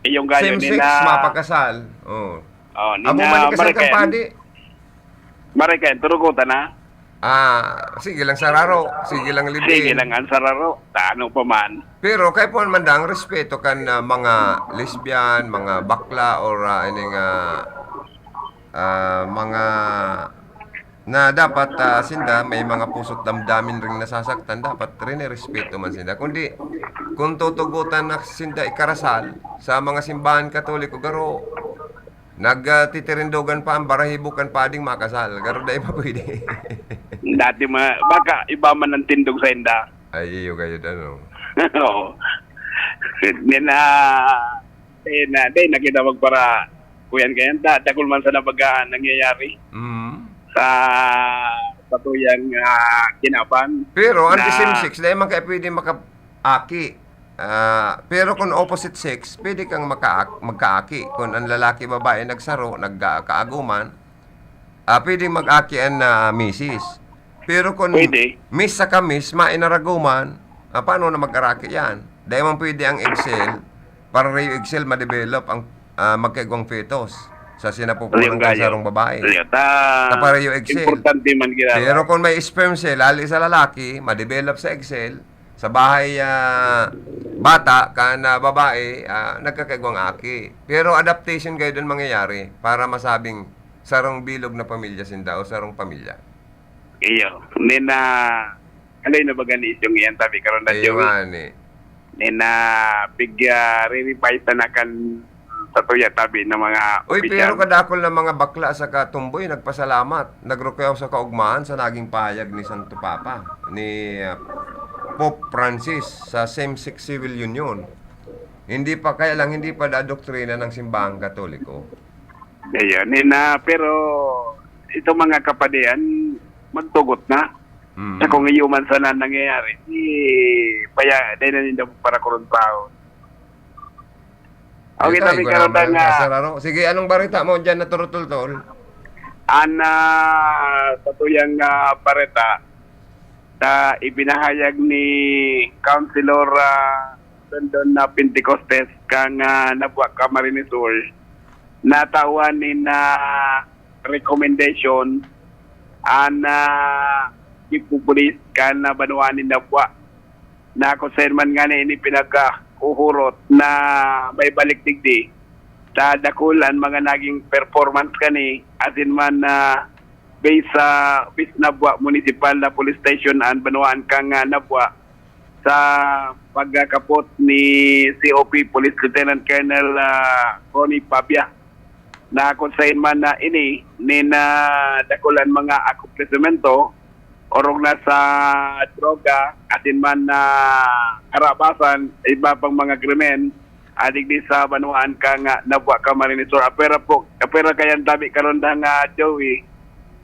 iyong gayo same-sex, nina mapakasal. Oh. Oh, Amo nina man ikasal kan Marikayan. Padi. Marikayan, turugutan na. Ah, sige lang sararo, sige lang live-in. Sige lang ang sararo. Ta ano pa man. Pero kay puan man dang respeto kan, ah, mga lesbian, mga bakla, or, ah, ini nga, ah, mga na dapat, ah, sinda may mga puso't damdamin ring nasasaktan, dapat rinirespeto man sinda. Kundi, kung tutugotan na sinda ikarasal sa mga simbahan Katoliko, garo, nag, ah, titirindogan pa ang barahibo kan pading makasal. Garo, dai pa pwede. Dati ma-, baka iba man ang tindog sa inda. Ay, iyo gayud, ano. Oo. Then, ah, then, ah, then, nakita magpara-, kuyan kayan, da-, dakul man sana baga nangyayari Mm. sa, sa tuyang, ah, kinaban Pero ang na same sex, dai man kaya pwede maka-, aki. Ah, pero kung opposite sex, pwede kang maka-, magkaaki. Kung ang lalaki, babae, nagsaro, nagkaaguman, ah, pwedeng mag-aki an, ah, misis. Pero kung Pwede. miss sa kamis, mainaraguman, ah, paano na mag-araki yan? Dahil man pwede ang egg cell, pareho egg cell, ma-develop ang, ah, magkaigwang fetus sa sinapupunan Yung kan gayo. sarong babae. Yung ta-, Sa pareho egg cell. importante man ginagawa. Pero kung may sperm cell, hali sa lalaki, ma-develop sa egg cell, sa bahay, ah, bata, kan, ah, babae, ah, nagkakaigwang aki. Pero adaptation kayo dun mangyayari para masabing sarong bilog na pamilya sinda o sarong pamilya. Iyo. Then, ah, alay na baga ni isyong iyan, tabi karon na Iyo Joey. nga ni. Then, ah, pig, ah, re-revise na kan sa tuya tabi ng mga Uy, opisyal. Pero kadakol na mga bakla sa katumboy nagpasalamat, nagrukyaw sa kaugmahan sa naging pahayag ni Santo Papa, ni, ah, Pope Francis sa same-sex civil union. Hindi pa, kaya lang hindi pa da doktrina ng simbahang Katoliko. Ayan, ni na, pero itong mga kapadian, magtugot na. Mm. Sa kung iyo man sana nangyayari, di, paya, dahil na ninda para kuruntaon. Okay, Ito, tabi igwa ka naman nga. Sir Aro. Sige, anong bareta mo dyan na turutultol? Ana, sa tuyang, ah, bareta, ta ibinahayag ni Councilor, ah, Dondon na Pentecostes kang, ah, Nabua, Camarines Sur, natawan nin, ah, recommendation an, ah, chief of police kan, ah, banwaan nin Nabua. Na kung saen man ngani ini pinagkauhurot na maibalik digdi, ta dakul an mga naging performance kani, asin man, ah, based sa West Nabua Municipal na Police Station an banwaan kan, ah, Nabua sa pagkakapot ni C O P Police Lieutenant Colonel, ah, Ronnie Pabia. Na kung saen man na ini, nin, ah, dakul an mga akomplisemento, orog na sa droga, asin man na karabasan, iba pang mga krimen, ah, digdi sa banwaan kan, ah, Nabua, Camarines Sur. Apwera po, apwera kayan tabi karon da nga Joey,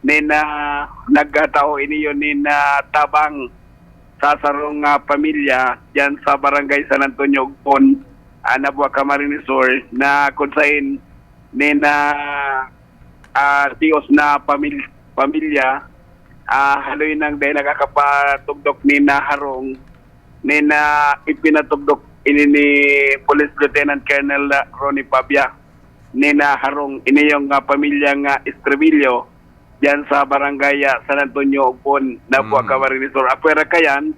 nin, ah, nagkatao ini yon nin, ah, tabang sa sarong, ah, pamilya diyan sa Barangay San Antonio, Ogbon, ah, Nabua, Camarines Sur, na kung saen nin, ah, ah, tios na pamil-, pamilya, ah, haloy nang dahil nakakapatugdok nin, ah, harong, nin, ah, ipinatugdok ini ni Police Lieutenant Colonel Ronnie Pabia, nin, ah, harong ini yung, ah, pamilya nga Estribillo, diyan sa barangay, ah, San Antonio, Ogbon, Nabua, Mm. Camarines Sur. Apwera kayan,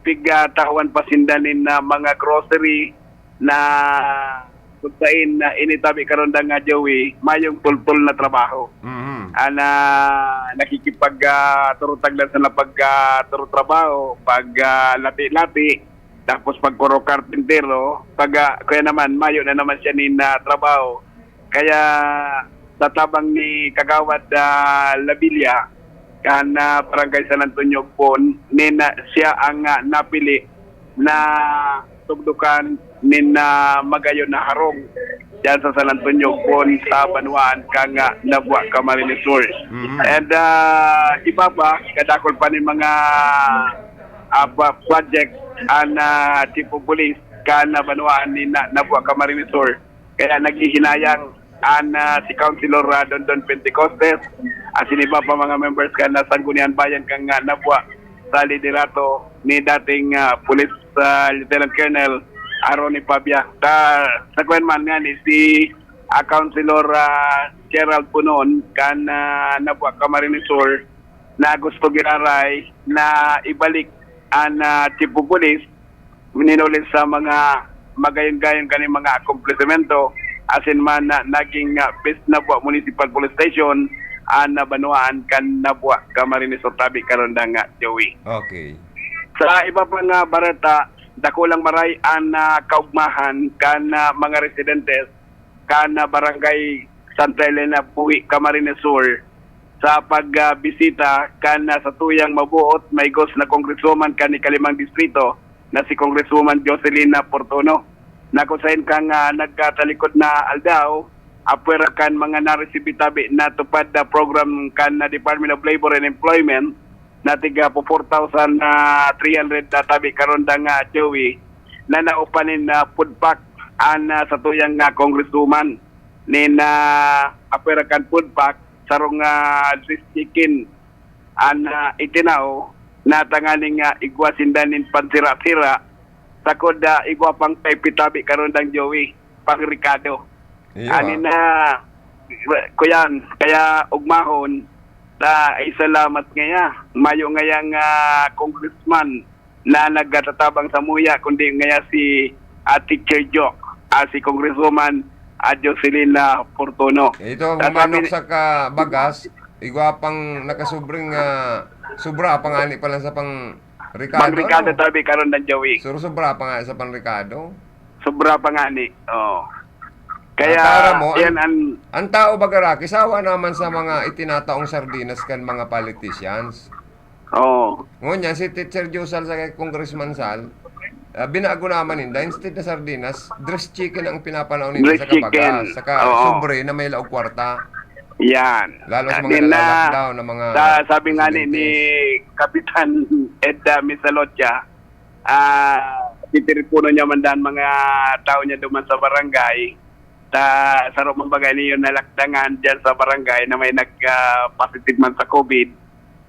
pigtawan pa sinda nin, ah, mga grocery na kung saen na ini tabi karon da nga Joey, mayong tultol na trabaho. Mhm. Ah, na nakikipag, ah, turutag lang sa pag, ah, turutrabaho, pag, ah, lati-lati, tapos pagkuro karpintero, pag, ah, kaya naman, mayo na naman siya nin, ah, trabaho. Kaya sa tabang ni Kagawad, ah, Labilla, kan, ah, Barangay San Antonio, Ogbon, nin, ah, siya ang, ah, napili na tugdokan nin, ah, magayon na harong diyan sa San Antonio, Ogbon, sa banwaan kan, ah, Nabua, Camarines Sur. Mhm. And, ah, iba pa, kadakol pa nin mga, ah, pa-, project an, ah, Chief of Police kan, ah, banwaan ni Na-, Nabua, Camarines Sur. Kaya naghihinayang an, ah, si Councilor, ah, Dondon Pentecostes, asin iba pa mga members kan, ah, Sangguniang Bayan kan, ah, Nabua sa liderato ni dating, ah, Police, ah, Lieutenant Colonel Ronnie Pabia. Sa, sa kuwan man nga ni si, ah, Councilor, ah, Gerald Punon kan, ah, Nabua, Camarines Sur, na gusto giraray na ibalik an, ah, Chief of Police, minuli sa mga magayon-gayon kaning mga akomplisemento, asin man na naging, ah, West Nabua Municipal Police Station, an nabanwaan kan Nabua, Camarines Sur, tabi karon da nga, Joey. Okay. Sa iba pa nga bareta, dakulang maray an, ah, kaugmahan kan, ah, mga residentes kan, ah, Barangay Santa Elena, Buhi, Camarines Sur, sa pagbisita kan, ah, satuyang mabuot, maigos na Congresswoman kan ikalimang distrito na si Congresswoman Jocelyn Portono, na kung saen kan, ah, nagkatalikod na aldaw, apwera kan mga naresibi tabi na tupad na program kan, ah, Department of Labor and Employment, na tiga po four thousand three hundred na tabi karon da nga, Joey, na naupanin na food pack an, ah, satuyang, ah, congresswoman. Nin, ah, apwera kan food pack, sarong, ah, dress chicken an, ah, itinaw, na tanganing, ah, igwa sinda nin pansira-sira, sakod, ah, igwa pang type tabi karon dang, Joey, pangrekado. Iyo, Ani ah. na, kuyan, kaya ugmahon, ta, ay salamat ngaya. Mayo ngayang, ah, congressman na nagtatabang samuya, kundi ngaya si, ah, Teacher Joke, ah, si Congresswoman, ah, Jocelyn, ah, Fortuno. Ito, Sa humanok sabi sa kabagas, igwa pang nakasubreng, ah, sobra pa ngani pa lang sa pang rekado, Pang rekado, ano? tabi, karon na, Joey. Sur-, sobra pa nga sa pang rekado. Sobra pa ngani, oh. Kaya, Ah, tara mo, yan ang, ang, ang tao baga ra, kisawa naman sa mga itinataong sardinas kan mga politicians. Oo. Ngunyan, si Teacher Joe Sal saka Congressman Sal, ah, binago naman ninda, instead na sardinas, dress chicken ang pinapanaw ninda Dress sa kabaga, chicken. saka Oo. sobre na may laog kwarta. Yan. Lalo sa mga Then, ah, nagla-lockdown na mga sa-, sabi nga ni, ni residentes. Kapitan Ed, ah, Misalotya, ah, titiriponon niya man dan mga tao niya duman sa barangay, Ta saro man baga niyo nalakdangan diyan sa barangay na may nag, ah, positive man sa COVID.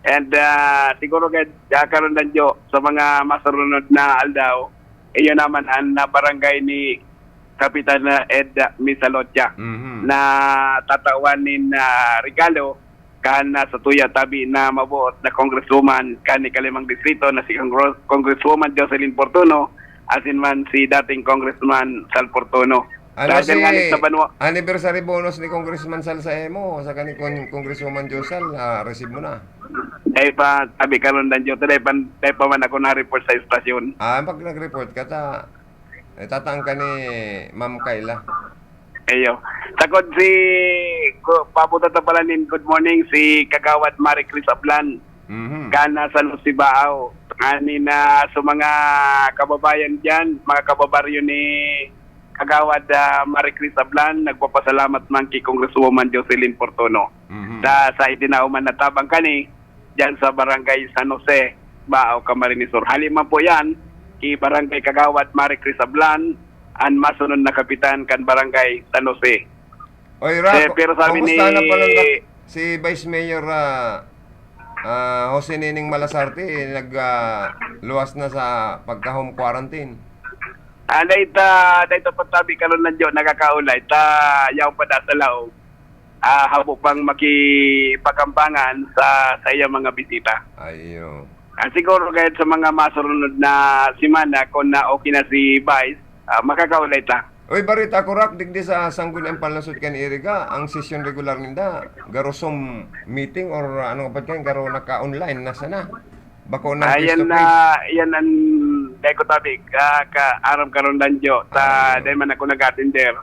And, ah, siguro gad, ah, karon, Danjo, sa mga masurunod na aldaw, iyo naman an, ah, barangay ni Kapitan, ah, Ed, ah, Misalotya Mhm. na tatawan nin, ah, regalo kan, ah, satuya tabi na mabuot na congresswoman kan ikalimang distrito na si Congre-, Congresswoman Jocelyn Portuno, asin man si dating Congressman Sal Portuno. Ano Dahil si nga ni sa banwa- anniversary bonus ni Congressman Sal sa imo, saka ni Con-, Congresswoman Josal, ah, receive mo na? Dai pa, tabi karon, Danjo, dai pa, dai pa man ako na-report sa estasyon. Ah, pag nag-report ka, ta-, eh, tataan ka ni Ma'am Kayla. Iyo. Takod si, ku-, pabuta ta pala nin good morning, si Kagawad Marie Chris Ablan. Mhm. Kan nasa Losibao. Ani na sa mga kababayan diyan, mga kababaryo ni Kagawad, ah, Marie Chris Ablan, nagpapasalamat man ki Congresswoman Jocelyn Portuno Mhm. sa, sa itinao man na tabang kani diyan sa Barangay San Jose, Bao, Camarines Sur. Hali man po yan ki Barangay Kagawad Marie Chris Ablan, an masunod na kapitan kan Barangay San Jose. Oy, Ra, Eh, pero sabi kumusta ni na pala na si Vice Mayor, ah, ah, Jose Nining Malasarte, eh, nag, ah, luwas na sa pagka-home quarantine? Ah, dahil ta, dahil ta patabi karon na dyan, nakakaulay, ta yaw pa da sa laog. Ah, habo pang makipakambangan sa, sa iyang mga bisita. Ay, iyo. Ah, siguro kahit sa mga masurunod na semana, kung na okay na si Vice, ah, makakaulay ta. Uy, barita ko, Rak, digdi sa Sangguniang Panlungsod kan Iriga, ang sesyon regular ninda, garo Zoom meeting or, ah, ano nga pagkain, garo naka-online na sana. Bako na Ayan face to na, face. Yan ang dai ko tabi, ka, ka, aram karon, Danjo, ta Ayan. dai man ako nag-attender.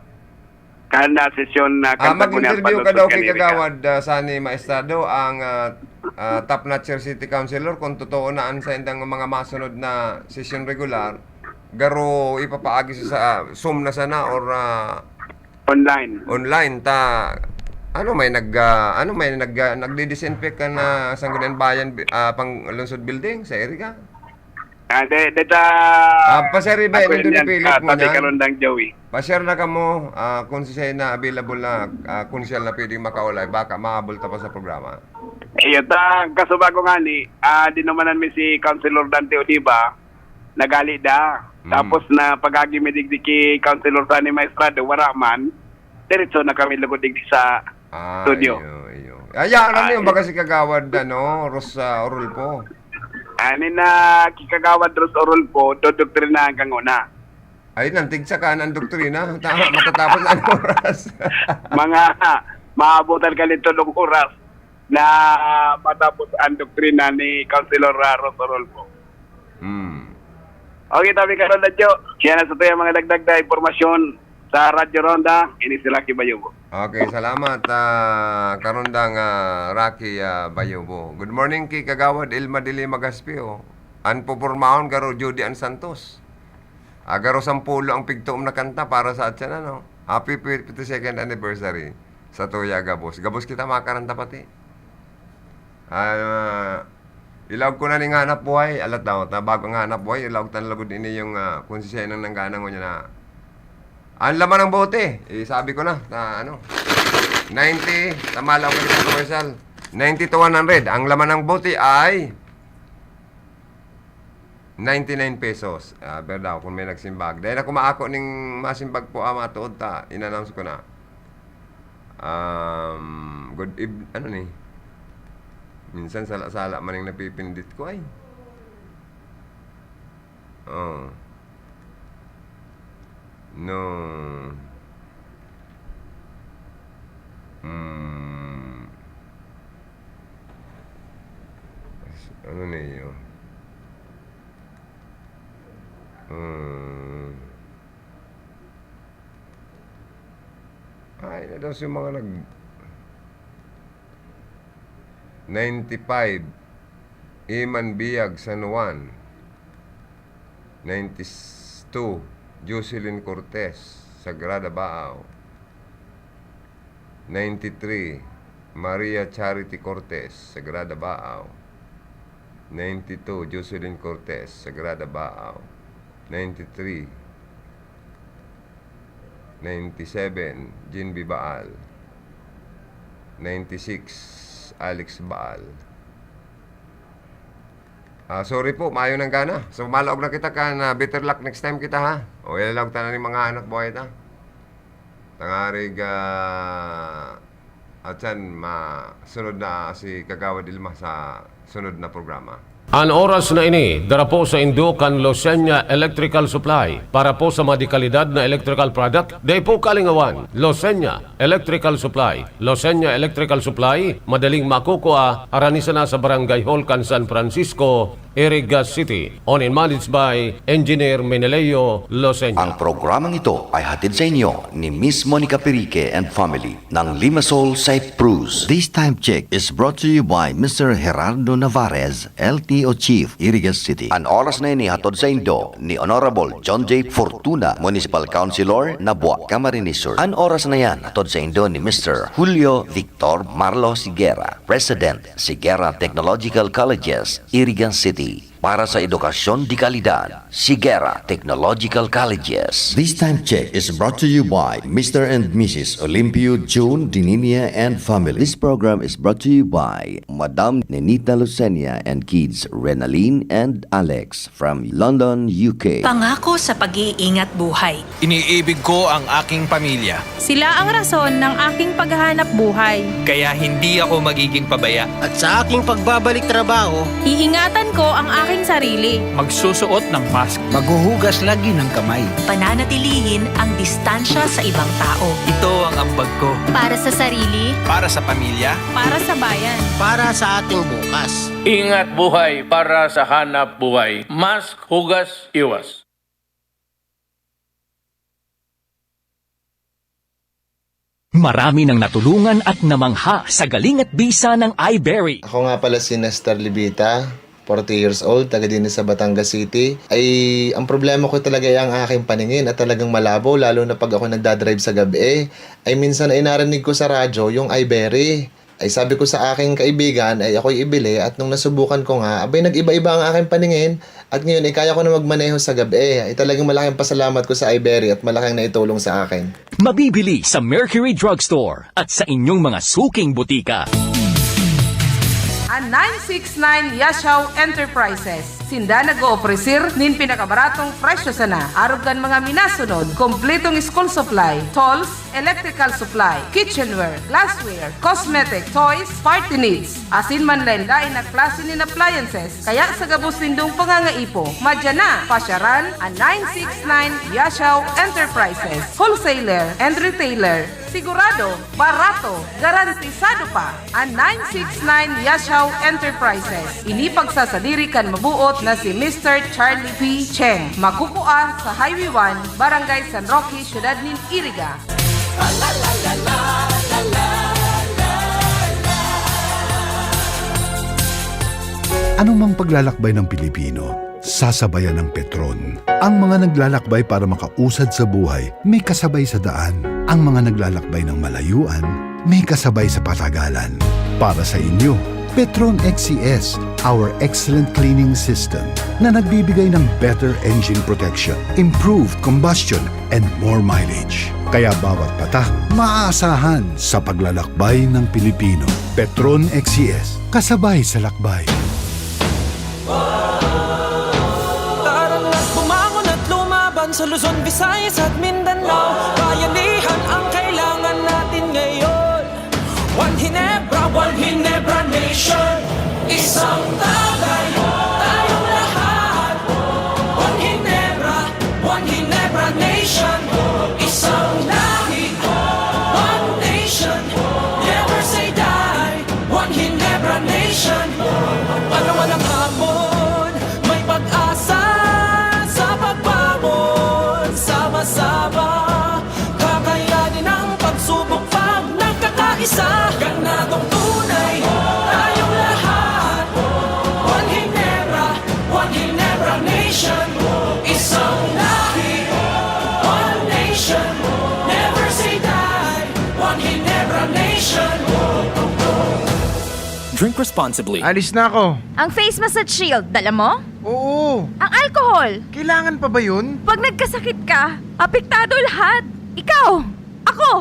Kan na sesyon na Ah, kan Sangguniang mag-interview ka Panlungsod daw kan ki Iriga. Kagawad, ah, Sani Maestrado, ang, ah, ah, top notcher city councilor, kung totoo na ang sa indang mga masunod na sesyon regular, garo ipapaagi sa, sa Zoom na sana or, ah, Online. online ta, ano, may nag, ah, ano, may nag, ah, nagdi-disinfect kan, ah, Sangguniang Bayan, ah, Panlungsod Building sa Iriga? Ah, de, de ta Ah, pa-share ba ako yun, yan, Pilit, ah, tabi ngunyan? Karon dang Joey. Pa-share na kamo, ah, kung siya na available na, ah, kung siya na pwedeng makaulay, baka mahabol ta pa sa programa. Iyo, ta, kasubago nga ni, ah, dinumanan mi si Councilor Dante Oliva, nagali da. Mm. Tapos na pag-agi mi digdi ki Councilor Sani Maestrado, wara man. Diretso na kami lugod digdi sa Ah, studio. iyo, iyo. Aya, ano Ah, yun? iyo. Baka si Kagawad, ano, Ros, ah, Orulfo. Ani na, ki Kagawad Ros Orulfo, dodoktrinahan kang una. Ay, nantig sa kanan doktrina. Tama, matatapos na ang oras. Mga maabutan ka nito ng oras na matapos ang doktrina ni Councilor, ah, Ros Orulfo. Hmm. Okay, tabi karon na, Jo. Siya na sa tuyang mga dagdag na impormasyon sa Radyo Ronda. Ini si Lucky Bayubo. Okay, salamat, ah, karondang, ah, Rocky, ah, Bayubo. Good morning ki Kagawad Ilma Dili Magaspio. An pupormahon garo Judy Ann Santos. Ah, garo sampulo ang pigtuom na kanta para sa atyan, ano. Happy fifty-second anniversary sa tuya gabos. Gabos kita makaranta pati. Ah, ilaog ko na ning hanap buhay. Alat daw, ta bago ang hanap buhay, ilaog ta na lugod ini yung, ah, kung siya nang nanggana ngunyan na. Ang laman ng bote, eh, sabi ko na, na ano, ninety, tama lang ako sa commercial. Ninety to one hundred. Ang laman ng bote ay ninety-nine pesos. Ah, pero daw, kung may nagsimbag. Dahil ako maako ning masimbag po, ah, matuod ta, in-announce ko na. Um, good eve-, ano ni? Minsan sala-sala man yung napipindit ko ay. Oh. No. Hmm. Ano na yun? Hmm. Ay, na daw si mga nag-, ninety-five, Iman Biag, San Juan. Ninety-two, Jocelyn Cortez, Sagrada Baao. Ninety-three, Maria Charity Cortez, Sagrada Baao. Ninety-two, Jocelyn Cortez, Sagrada Baao. Ninety-three, Ninety-seven, Jean B. Baal. Ninety-six, Alex Baal. Ah, sorry po, mayo nang gana. So, malaog na kita kan, ah, better luck next time kita, ha? O, ilalaog ta na ni mga hanap buhay ta. Tangarig, ah, at yan, masunod na si Kagawad Ilma sa sunod na programa. An oras na ini, dara po saindo kan Losenya Electrical Supply. Para po sa mga dekalidad na electrical product, dai po kalingawan. Losenya Electrical Supply. Losenya Electrical Supply, madaling makukua, harani sana sa Barangay Hall kan San Francisco, Iriga City. Owned and managed by Engineer Meneleo Losenya. Ang programang ito ay hatid sa inyo ni Miss Monica Perique and family ng Limassol, Cyprus. This time check is brought to you by Mister Gerardo Navarez, L T O Chief, Iriga City. An oras na ini hatod saindo ni Honorable John J Fortuna, Municipal Councilor, Nabua, Camarines Sur. An oras na yan hatod saindo ni Mister Julio Victor Marlo Sigera, President, Sigera Technological Colleges, Iriga City. Para sa edukasyon de kalidad, Sigera Technological Colleges. This time check is brought to you by Mister and Missus Olimpio June Dininia and family. This program is brought to you by Madam Nenita Lucenia and kids Renalyn and Alex from London, U K. Pangako sa pag-iingat buhay. Iniibig ko ang aking pamilya. Sila ang rason ng aking paghahanap buhay. Kaya hindi ako magiging pabaya. At sa aking pagbabalik trabaho, iingatan ko ang aking sarili. Magsusuot ng mask. Maghuhugas lagi ng kamay. Pananatilihin ang distansya sa ibang tao. Ito ang ambag ko. Para sa sarili. Para sa pamilya. Para sa bayan. Para sa ating bukas. Ingat buhay para sa hanap buhay. Mask, hugas, iwas. Marami nang natulungan at namangha sa galing at bisa ng iBerry. Ako nga pala si Nestor Libita, forty years old, taga din sa Batangas City. Ay, ang problema ko talaga ay ang aking paningin at talagang malabo, lalo na pag ako nagdadrive sa gabi. Ay, minsan ay narinig ko sa radyo yung iBerry. Ay, sabi ko sa aking kaibigan, ay ako'y ibili, at nung nasubukan ko nga, abay, nag-iba-iba ang aking paningin, at ngayon, ay kaya ko na magmaneho sa gabi. Ay, talagang malaking pasalamat ko sa iBerry at malaking naitulong sa akin. Mabibili sa Mercury Drugstore at sa inyong mga suking butika. An nine six nine Yashao Enterprises. Sinda nag-oofrecer nin pinakabaratong presyo sana. Arog kan mga minasunod, kompletong school supply, tools, electrical supply, kitchenware, glassware, cosmetic, toys, party needs, asin manlaen-laen na klase nin appliances. Kaya sa gabos nindong pangangaipo, madya na, pasyaran an nine six nine Yashao Enterprises, wholesaler and retailer. Sigurado, barato, garantisado pa an nine six nine Yashao Enterprises. Ini pagsasadiri kan mabuot na si Mister Charlie P. Cheng. Makukua sa Highway one, Barangay San Roque, Siyudad nin Iriga. Anumang paglalakbay ng Pilipino, sasabayan ng Petron. Ang mga naglalakbay para makausad sa buhay, may kasabay sa daan. Ang mga naglalakbay ng malayuan, may kasabay sa patagalan. Para sa inyo, Petron X C S, our excellent cleaning system na nagbibigay ng better engine protection, improved combustion, and more mileage. Kaya bawat patak, maaasahan sa paglalakbay ng Pilipino. Petron X C S, kasabay sa lakbay. Tara na't bumangon at lumaban sa Luzon, Visayas at Mindanao. Bayanihan ang kailangan natin ngayon. One Ginebra, One Ginebra Nation. Isang tagay, tayong lahat. One Ginebra, One Ginebra Nation. Isang lahi, one nation. Never say die. One Ginebra Nation. Ano man ang hamon, may pag-asa sa pagbangon. Sama-sama, kakayanin ang pagsubok pag nagkakaisa. Ganadong tunay, tayong lahat. One Ginebra, One Ginebra Nation. Isang lahi, one nation. Never say die. One Ginebra Nation. Drink responsibly. Alis na ako. Ang face massage shield, dala mo? Oo. Ang alcohol? Kailangan pa ba yun? Pag nagkasakit ka, apektado lahat. Ikaw! Ako!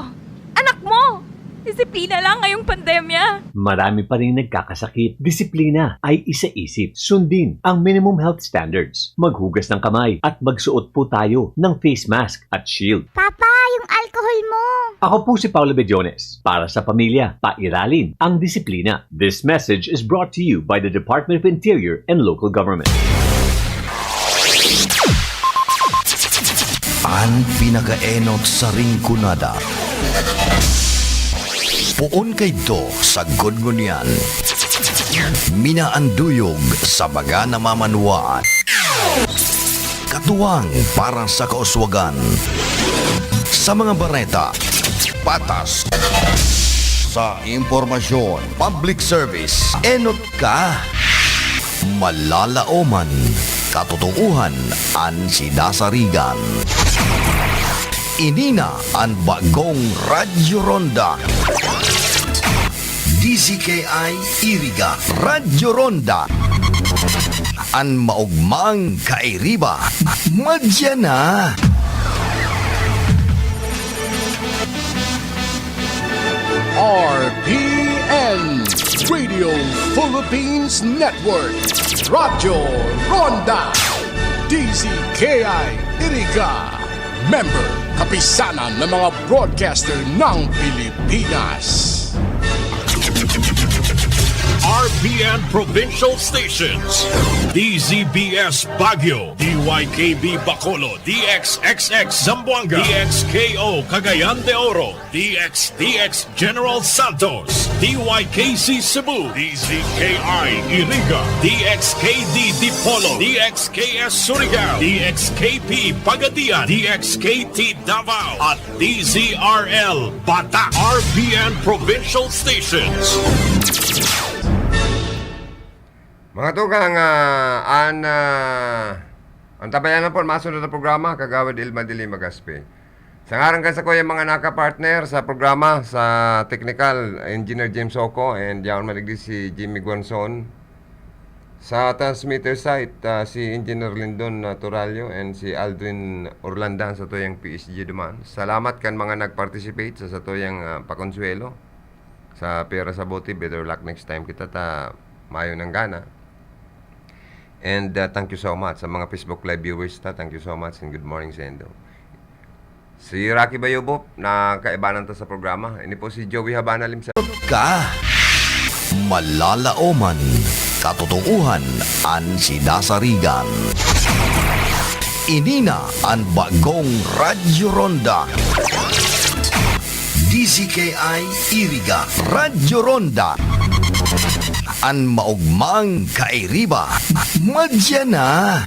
Anak mo! Disiplina lang ngayong pandemya. Marami pa rin nagkakasakit. Disiplina ay isaisip. Sundin ang minimum health standards. Maghugas ng kamay at magsuot po tayo ng face mask at shield. Papa, yung alcohol mo! Ako po si Paolo Bediones. Para sa pamilya, pairalin ang disiplina. This message is brought to you by the Department of Interior and Local Government. An pinakaenot sa Rinconada. Poon kaidto sa Gudgunian. Minaanduyog sa mga namamanwaan. Katuwang para sa kauswagan. Sa mga bareta, patas. Sa impormasyon, public service, enot ka. Malalaoman, katotoohan, an sidasarigan. Ini na an bagong Radyo Ronda. D Z K I Iriga, Radyo Ronda. An maogmang kairiba, madya na. R P N, Radio Philippines Network, Radyo Ronda, D Z K I Iriga, member, Kapisanan ng mga Broadcaster ng Pilipinas. R P N Provincial Stations, D Z B S Baguio, D Y K B Bacolod, D X X X Zamboanga, D X K O Cagayan de Oro, D X D X General Santos, D Y K C Cebu, D Z K I Iriga, D X K D Dipolog, D X K S Surigao, D X K P Pagadian, D X K T Davao, at D Z R L Bata, R P N Provincial Stations. Mga tugang, ah, an, ah, an tabayanan po an masunod na programa, Kagawad Ilma de Lima Gaspe. Sa ngaran kan sakuyang mga nakapartner sa programa, sa technical, Engineer James Soco, and yaon man digdi si Jimmy Guanzon. Sa transmitter site, ah, si Engineer Lindon, ah, Turalio and si Aldrin Orlandan sa tuyang P S G duman. Salamat kan mga nag-participate sa satuyang, ah, pakonsuelo. Sa pera sa bote, better luck next time kita ta mayo nang gana. And, uh, thank you so much sa mga Facebook Live viewers ta. Thank you so much and good morning sa indo. Si Rocky Bayubop, na kaibanan ta sa programa. Ini po si Joey Habana Limsa. Ka, malalaoman, katotoohan, an sidasarigan. Ini na an bagong Radyo Ronda. D Z K I Iriga, Radyo Ronda. An maogmang kairiba, madya na.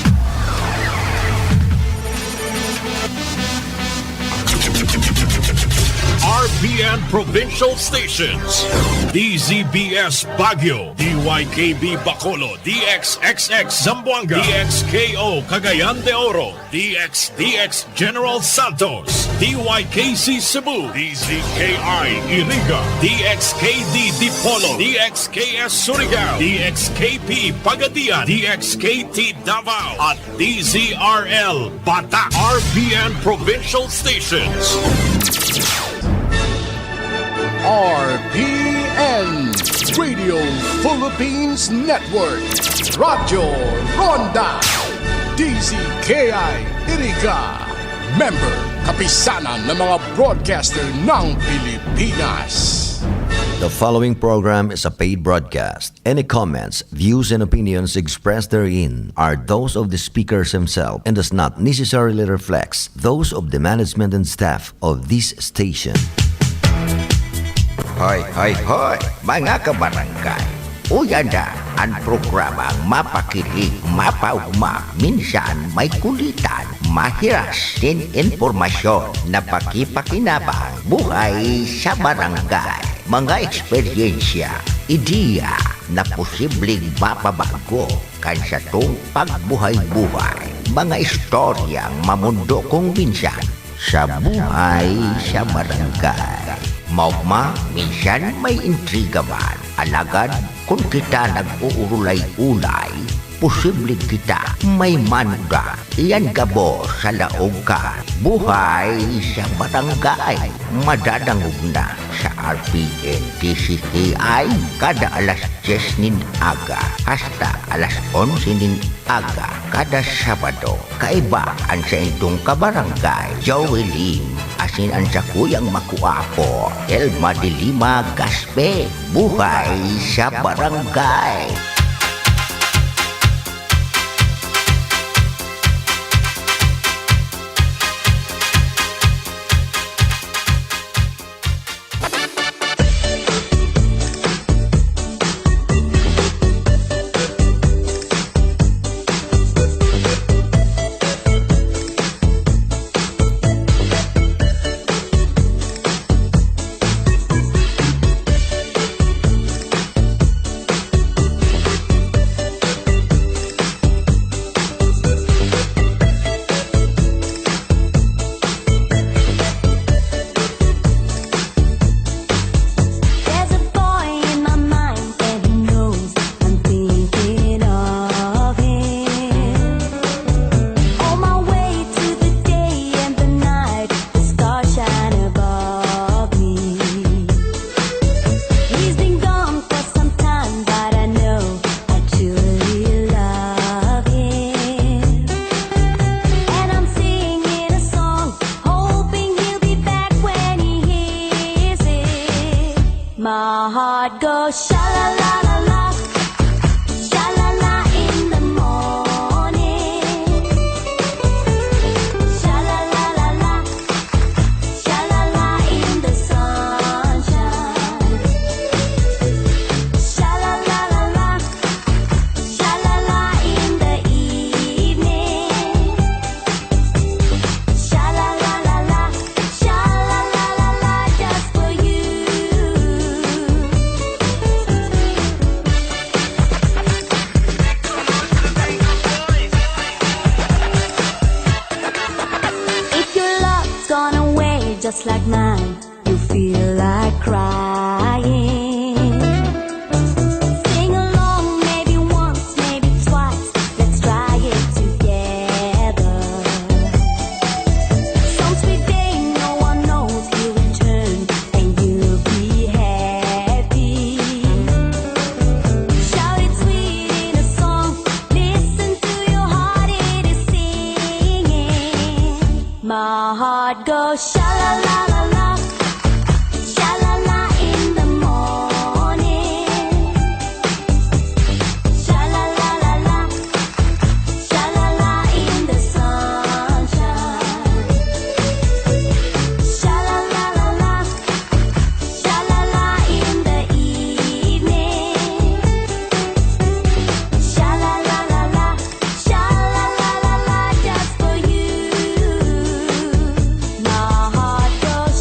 R P N Provincial Stations, D Z B S Baguio, D Y K B Bacolod, D X X X Zamboanga, D X K O Cagayan de Oro, D X D X General Santos, D Y K C Cebu, D Z K I Iriga, D X K D Dipolog, D X K S Surigao, D X K P Pagadian, D X K T Davao, at D Z R L Bata, R P N Provincial Stations. R P N, Radio Philippines Network, Radyo Ronda, D Z K I Iriga, member, Kapisanan ng mga Broadcaster ng Pilipinas. The following program is a paid broadcast. Any comments, views, and opinions expressed therein are those of the speakers himself and does not necessarily reflect those of the management and staff of this station. Hoy, hoy, hoy, mga kabarangay! Uya na an programang mapakilig, mapaugma, minsan may kulitan, mahiras nin impormasyon na pakipakinabang, buhay sa barangay, mga eksperyensya, ideya na posibleng mapabago kan satong pagbuhay-buhay, mga istoryang mamondo kung minsan sa buhay sa barangay. Maogma, minsan may intriga man, alagad kun kita nag-uurulay-ulay, Posible kita may manuda. Iyan gabos sa laog ka. Buhay sa Barangay. Madadangog na sa R P N D C K I kada alas dyes nin aga hasta alas onse nin aga kada Sabado. Kaiba an saindong kabarangay, Joey Lim, asin an sakuyang makuapo, Elma de Lima Gaspe. Buhay sa Barangay. There's a boy in my mind and he knows I'm thinking of him. On my way to the day and the night, the stars shine above me. He's been gone for some time, but I know I truly love him. And I'm singing a song, hoping he'll be back when he hears it. My heart goes sha la la la la, sha la la in the morning, sha la la la la, sha la la in the sunshine, sha la la la la, sha la la in the evening. Sha la la la la, sha la la la la, just for you. If your love's gone away just like mine, you feel like crying. Sing along, maybe once, maybe twice. Let's try it together. Some sweet day, no one knows, you return and you'll be happy. Shout it sweet in a song. Listen to your heart, it is singing. My heart goes sha la la la la, sha la la in the morning, sha la la la la, sha la la in the sunshine, sha la la la la, sha la la in the evening, sha la la la la. Sha la la la la, just for you. My heart goes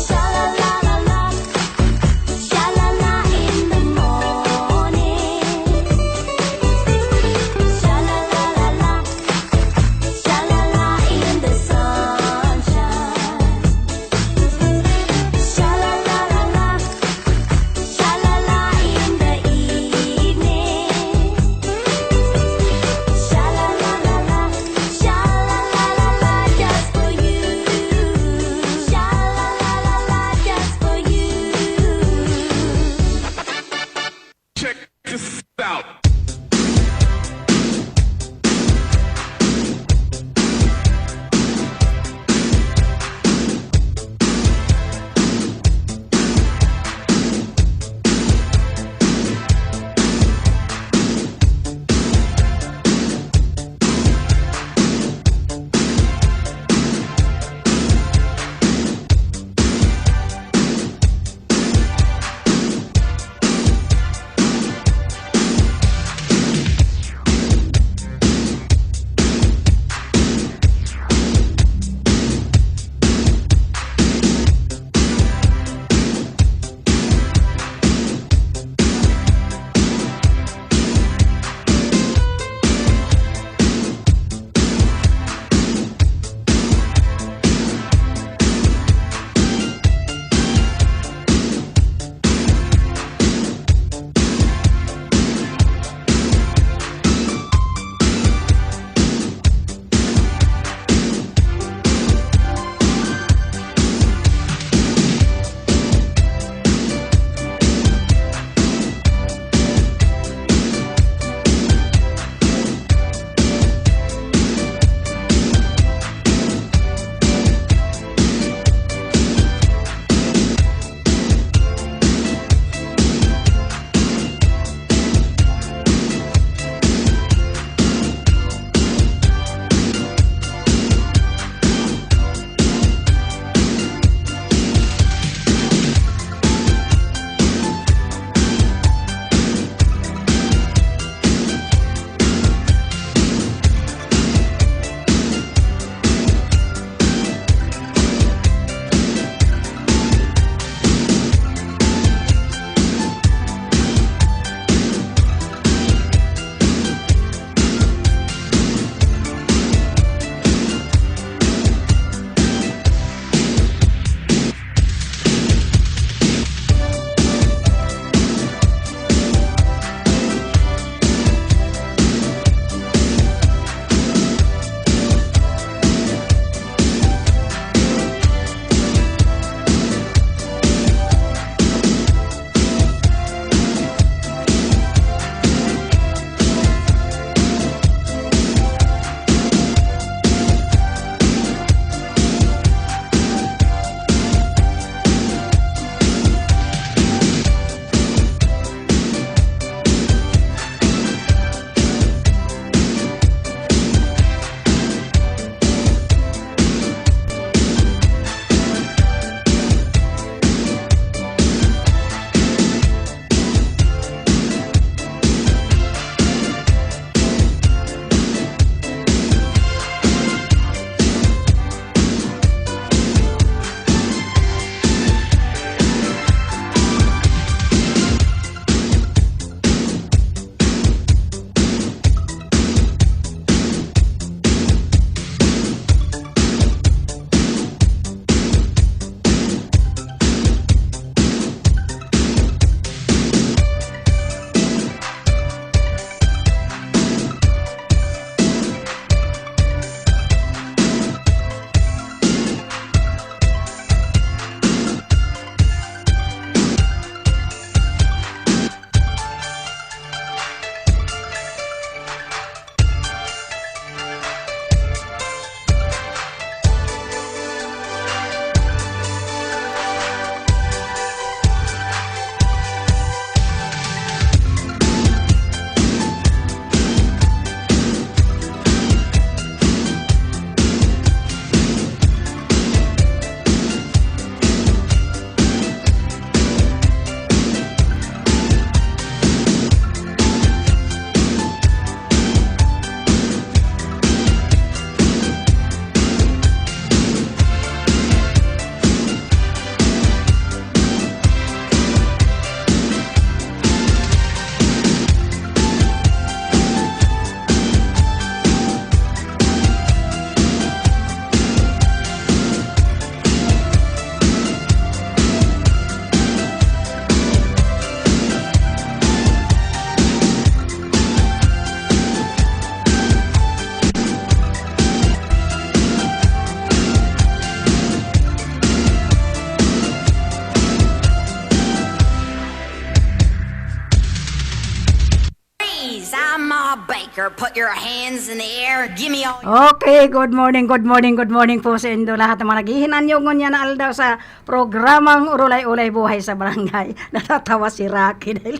Girl, put your hands in the air. Give me all. Okay, good morning, good morning, good morning po sa indo lahat ng mga naghihinanyog ngunyan na aldaw sa programang Urulay-Ulay Buhay sa Barangay. Natatawa si Rocky dahil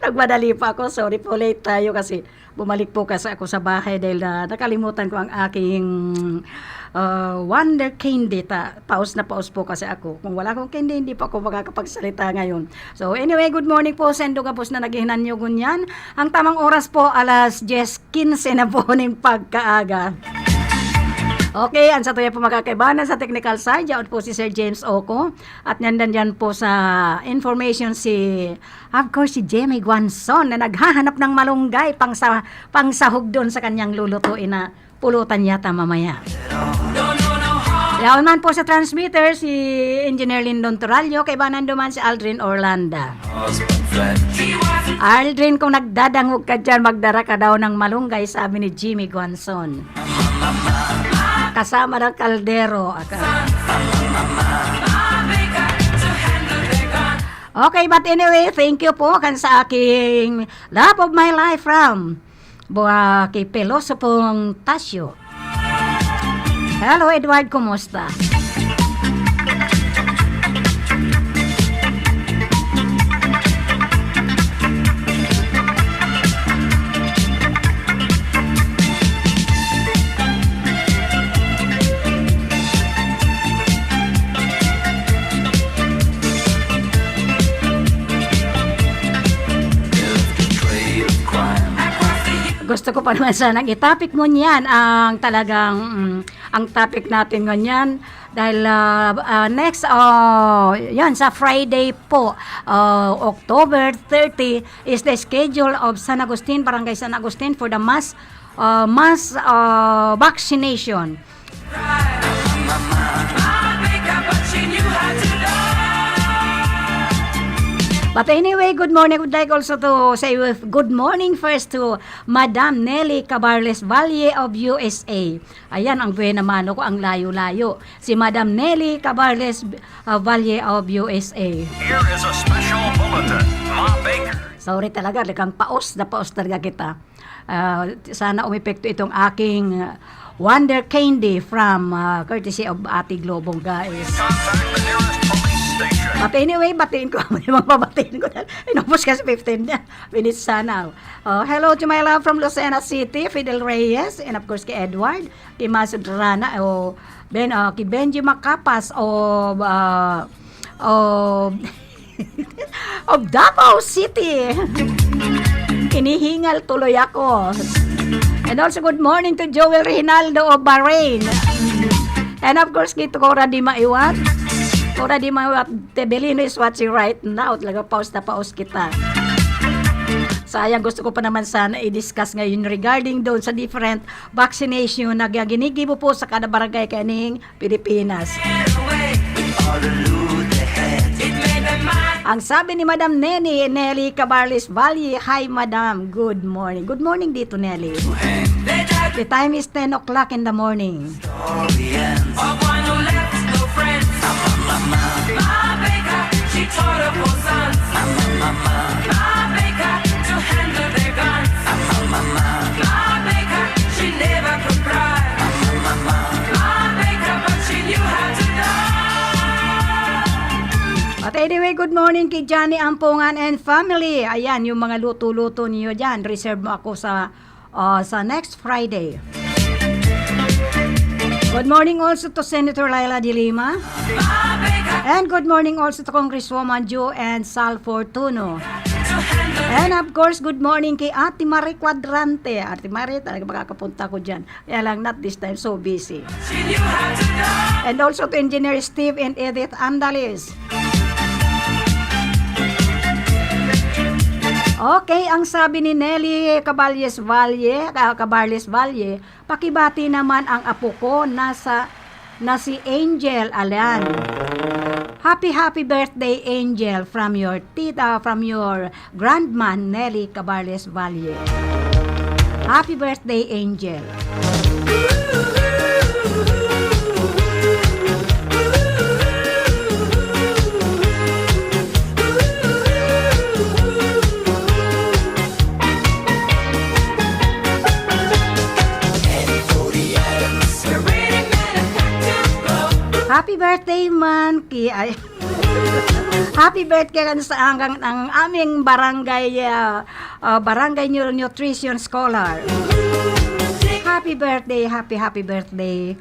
nagmadali pa ako. Sorry po, late tayo kasi bumalik po kasi ako sa bahay dahil na nakalimutan ko ang aking, ah, wonder candy. Ta-, paus na paus po kasi ako. Kung wala akong candy, hindi po ako makakapagsalita ngayon. So anyway, good morning po sa indo gabos na naghihinanyog ngunyan. Ang tamang oras po, alas dyes quince na po ning pagkaaga. Okay, ang satuya po makakaibanan sa technical side, yaon po si Sir James Oco. At nandyan dyan po sa information si, of course, si Jemmy Guanzon na naghahanap ng malunggay pang sa, pang sahog doon sa kanyang lulutuin na pulutan yata mamaya. Yaon man po sa transmitter, si Engineer Lindon Torallo, kaibanan duman si Aldrin Orlanda. Aldrin, kung nagdadangog ka dyan, magdara ka daw ng malunggay, sabi ni Jimmy Guanzon. Kasama ng kaldero. Aka- Okay, but anyway, thank you po kan sa aking love of my life from Bua kay Pelosopong Tasyo. Hello, Edward, kumusta? Gusto ko pa naman sanang i-topic ngunyan ang talagang, mm, ang topic natin ngunyan dahil, ah, ah, next, oh, yan, sa Friday po, ah, October thirty is the schedule of San Agustin, Barangay San Agustin for the mass, ah, mass, ah, vaccination. But anyway, good morning. I would like also to say good morning first to Madam Nelly Cabarles Valle of U S A. Ayan, ang buena mano ko, ang layo-layo. Si Madam Nelly Cabarles, uh, Valle of U S A. Here is a special bulletin. Ma Baker. Sorry talaga, talagang paos na paos talaga kita. Ah, sana umepekto itong aking, ah, Wonder Candy from, ah, courtesy of Ate Globong, guys. Contact the nearest police station. But anyway, batiin ko, may mga batiin ko na. Inubos kasi fifteen na minutes sana. Oh, hello to my love from Lucena City, Fidel Reyes, and of course kay Edward, kay Masud Rana, o Ben, ah, kay Benji Macapas, o, ah, o, of Davao City. Hinihingal tuloy ako. And also, good morning to Joel Reynaldo of Bahrain. And of course, kay Cora Di Maiwat. Cora Di Maiwat, Tevelino is watching right now. Talaga, paus na paus kita. Sayang, gusto ko pa naman sana i-discuss ngayon regarding doon sa different vaccination na ginigibo po sa kada barangay kaning Pilipinas. Ang sabi ni Madam Neni, Nelly Cabarles Valle, "Hi, Madam. Good morning." Good morning dito, Nelly. The time is ten o'clock in the morning. But anyway, good morning kay Johnny Ampongan and family. Ayan, yung mga luto-luto niyo dyan, reserve mo ako sa, uh, sa next Friday. Good morning also to Senator Leila de Lima. And good morning also to Congresswoman Jo and Sal Fortuno. And of course, good morning kay Ate Marie Cuadrante. Ate Marie, talaga makakapunta ko dyan. Kaya lang, not this time, so busy. And also to Engineer Steve and Edith Andalis. Okay, ang sabi ni Nelly Caballes Valle, ah, Cabarles Valle, "Pakibati naman ang apo ko na sa, na si Angel Alan. Happy, happy birthday, Angel, from your tita, from your Grandma Nelly Cabarles Valle." Happy birthday, Angel. Happy birthday man ki-, ay. Happy birthday kan sa anggang ang aming barangay, ah, ah, barangay nu-, nutrition scholar. Happy birthday, happy, happy birthday.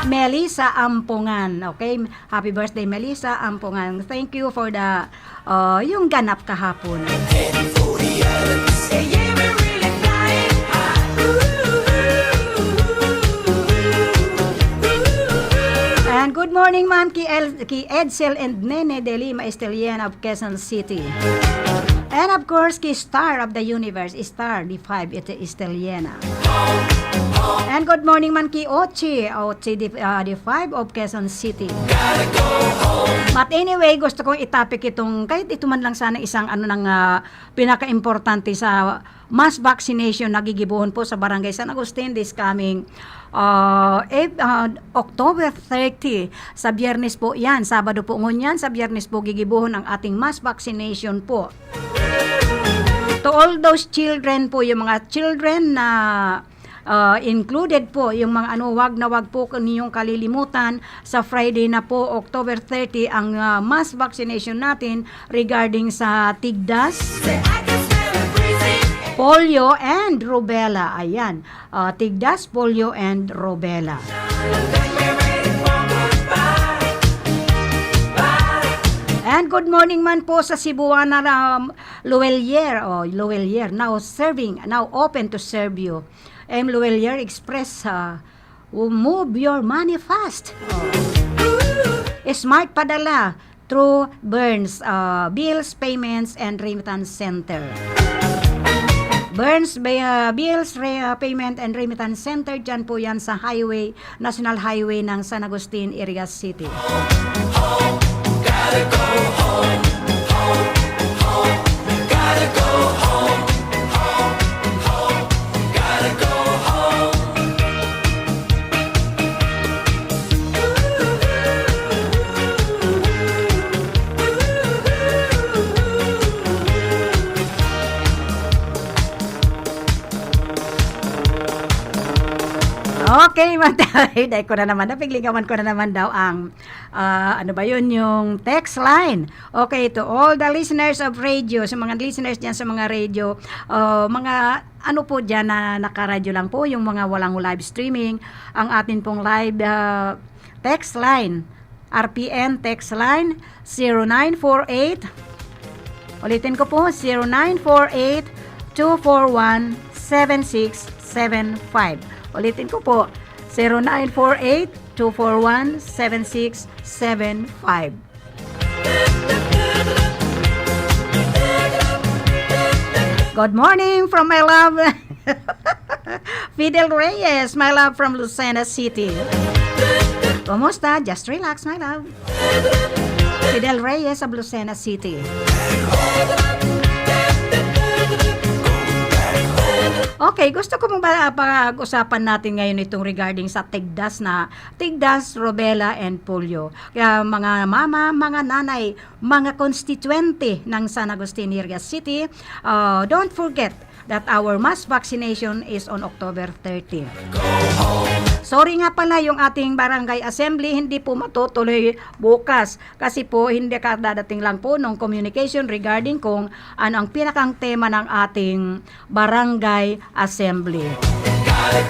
Melissa Ampongan, okay? Happy birthday, Melissa Ampongan. Thank you for the, uh, yung ganap kahapon. And good morning man ki, El, ki Edsel and Nene de Lima Estelien of Quezon City. And of course, ki Star of the Universe, Star, the five, ito Estelien. And good morning man ki Ochi, Ochi the, ah, the five of Quezon City. But anyway, gusto kong i-topic itong, kahit ito man lang sana isang ano ng, ah, pinaka-importante sa mass vaccination na gigibohon po sa Barangay San Agustin this coming, ah, Ep-, ah, October thirty. Sa Biyernes po yan, Sabado po ngunyan, sa Biyernes po gigibohon ang ating mass vaccination po. To all those children po, yung mga children na, ah, included po, yung mga ano, wag na wag po ninyong kalilimutan, sa Friday na po, October thirty, ang, ah, mass vaccination natin regarding sa tigdas, polio, and rubella. Ayan, ah, tigdas, polio, and rubella. And good morning man po sa Cebuana, um, Luelier, oh, Luelier, now serving, now open to serve you. M Luelier Express, ah, move your money fast. Oh. Smart Padala through Burns, ah, Bills, Payments, and Remittance Center. Burns, Bay-, ah, Bills, Re-, ah, Payment and Remittance Center, dyan po yan sa highway, National Highway ng San Agustin, Iriga City. Okay, matay. Dai ko na naman, napiglingawan ko na naman daw ang, ah, ano ba yun, yung text line. Okay, to all the listeners of radio, sa mga listeners dyan sa mga radio, ah, mga ano po dyan na nakaradyo lang po, yung mga walang live streaming, ang atin pong live, ah, text line, R P N text line, zero nine four eight, ulitin ko po, zero nine four eight, two four one, seven six seven five. Ulitin ko po, zero nine four eight, two four one, seven six seven five. Good morning from my love, Fidel Reyes, my love from Lucena City. Kumusta? Just relax, my love. Fidel Reyes of Lucena City. Okay, gusto ko pong ba-, pag-usapan natin ngayon itong regarding sa tigdas na, tigdas, rubella, and polio. Kaya mga mama, mga nanay, mga konstituyente ng San Agustin, Iriga City, ah, don't forget that our mass vaccination is on October thirty. Sorry nga pala, yung ating barangay assembly hindi po matutuloy bukas kasi po hindi kadadating lang po ng communication regarding kung ano ang pinakang tema ng ating barangay assembly.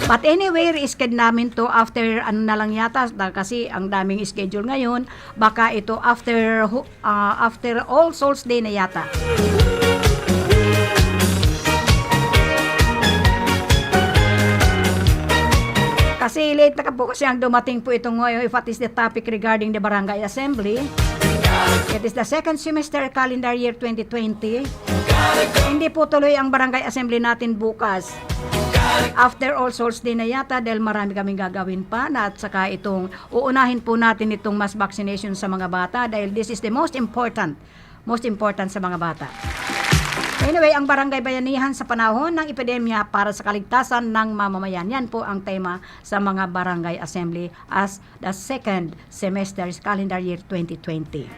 But anyway, reschedule namin to after, ano na lang yata, da-, kasi ang daming schedule ngayon, baka ito after hu-, ah, after All Souls Day na yata. Kasi late na po kasi ang dumating po itong, uh, if what is the topic regarding the barangay assembly. It is the second semester calendar year twenty twenty. Hindi po tuloy ang barangay assembly natin bukas. After All Souls Day na yata dahil marami kaming gagawin pa na at saka itong uunahin po natin itong mass vaccination sa mga bata dahil this is the most important, most important sa mga bata. Anyway, ang Barangay Bayanihan sa panahon ng epidemya para sa kaligtasan ng mamamayan. Yan po ang tema sa mga barangay assembly as the second semester calendar year twenty twenty.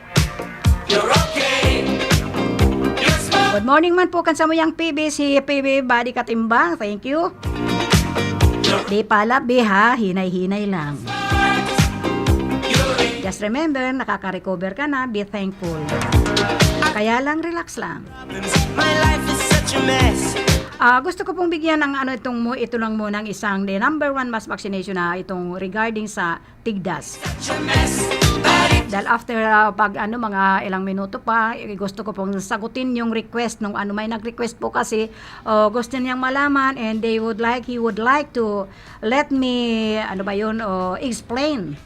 Good morning man po kan samuyang P B, si P B Buddy Katimbang. Thank you. Di pala, bi ha, hinay-hinay lang. Remember, nakaka-recover ka na, be thankful. Kaya lang, relax lang. My life is such a mess. Ah, gusto ko pong bigyan ng ano itong mo, ito lang muna ng isang the number one mass vaccination na itong regarding sa tigdas. Such a mess. But it Dahil after ah, pag ano mga ilang minuto pa, eh, gusto ko pong sagutin yung request nung ano may nag-request po kasi oh, gusto niyang malaman and they would like he would like to let me ano ba yun oh, explain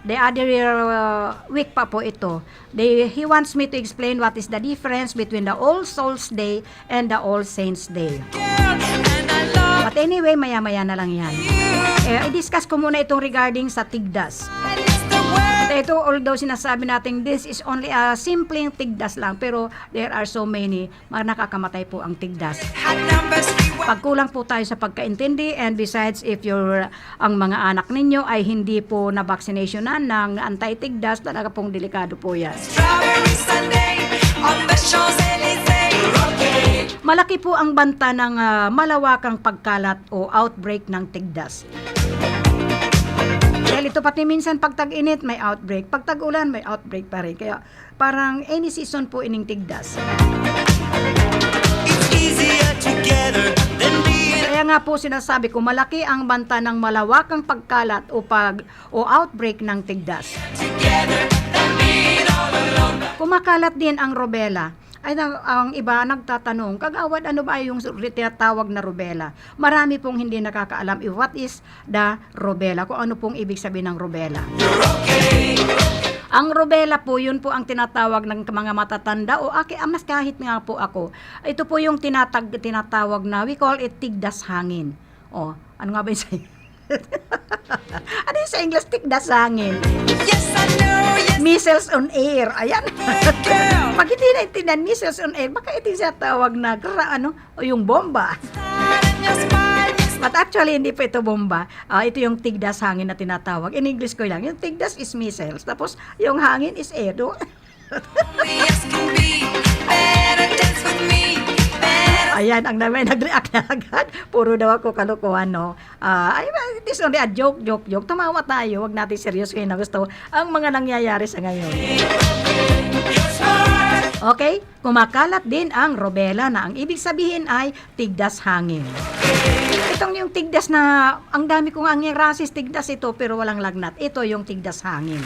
the other uh, week pa po ito. They, he wants me to explain what is the difference between the All Souls Day and the All Saints Day. girl, and I love But anyway, maya-maya na lang yan. Eh, i-discuss ko muna itong regarding sa tigdas. it's the word. Ito, although sinasabi natin this is only a simpleng tigdas lang, pero there are so many, mga nakakamatay po ang tigdas. Hot numbers, we want Pagkulang po tayo sa pagkaintindi, and besides, if you're, ang mga anak ninyo ay hindi po na-vaccinationan ng anti-tigdas, talaga pong delikado po yan. Strawberry Sunday on the Champs-Élysées. Okay. Malaki po ang banta ng ah, malawakang pagkalat o outbreak ng tigdas. Dahil ito pati minsan pag tag-init may outbreak, pag tag-ulan may outbreak pa rin. Kaya parang any season po ining tigdas. It's easier together than being Kaya nga po sinasabi ko, malaki ang banta ng malawakang pagkalat o pag o outbreak ng tigdas. together than being all alone. Kumakalat din ang rubella. Ay, na- ang iba nagtatanong, "Kagawad, ano ba yung tinatawag na rubella?" Marami pong hindi nakakaalam if what is the rubella, kung ano pong ibig sabihin ng rubella. You're okay. Ang rubella po, yun po ang tinatawag ng mga matatanda o aki, ah, mas kahit nga po ako. Ito po yung tinatag, tinatawag na, we call it tigdas hangin. Oh, ano nga ba yung sa Ano yung sa English? Tigdas hangin. Yes, I know. Yes, Measles on air. Ayan. girl. Pag hindi naintindihan, measles on air, baka ito yung tawag na gra, ano, o yung bomba. Not in your spine. Yes, But actually, hindi po ito bomba. Ah, ito yung tigdas hangin na tinatawag. In English ko lang. Yung tigdas is measles. Tapos, yung hangin is air. Do? only as can be. Better dance with me. Better Ayan, ang naman nag-react na agad. Puro daw ako kalokohan, no? Ah, ay, it is only a joke, joke, joke. Tumawa tayo. Huwag natin seryosohin na gusto ang mga nangyayari sa ngayon. your smart. Okay? Kumakalat din ang rubella na ang ibig sabihin ay tigdas hangin. Itong yung tigdas na, ang dami kong ang rasis, tigdas ito pero walang lagnat. Ito yung tigdas hangin.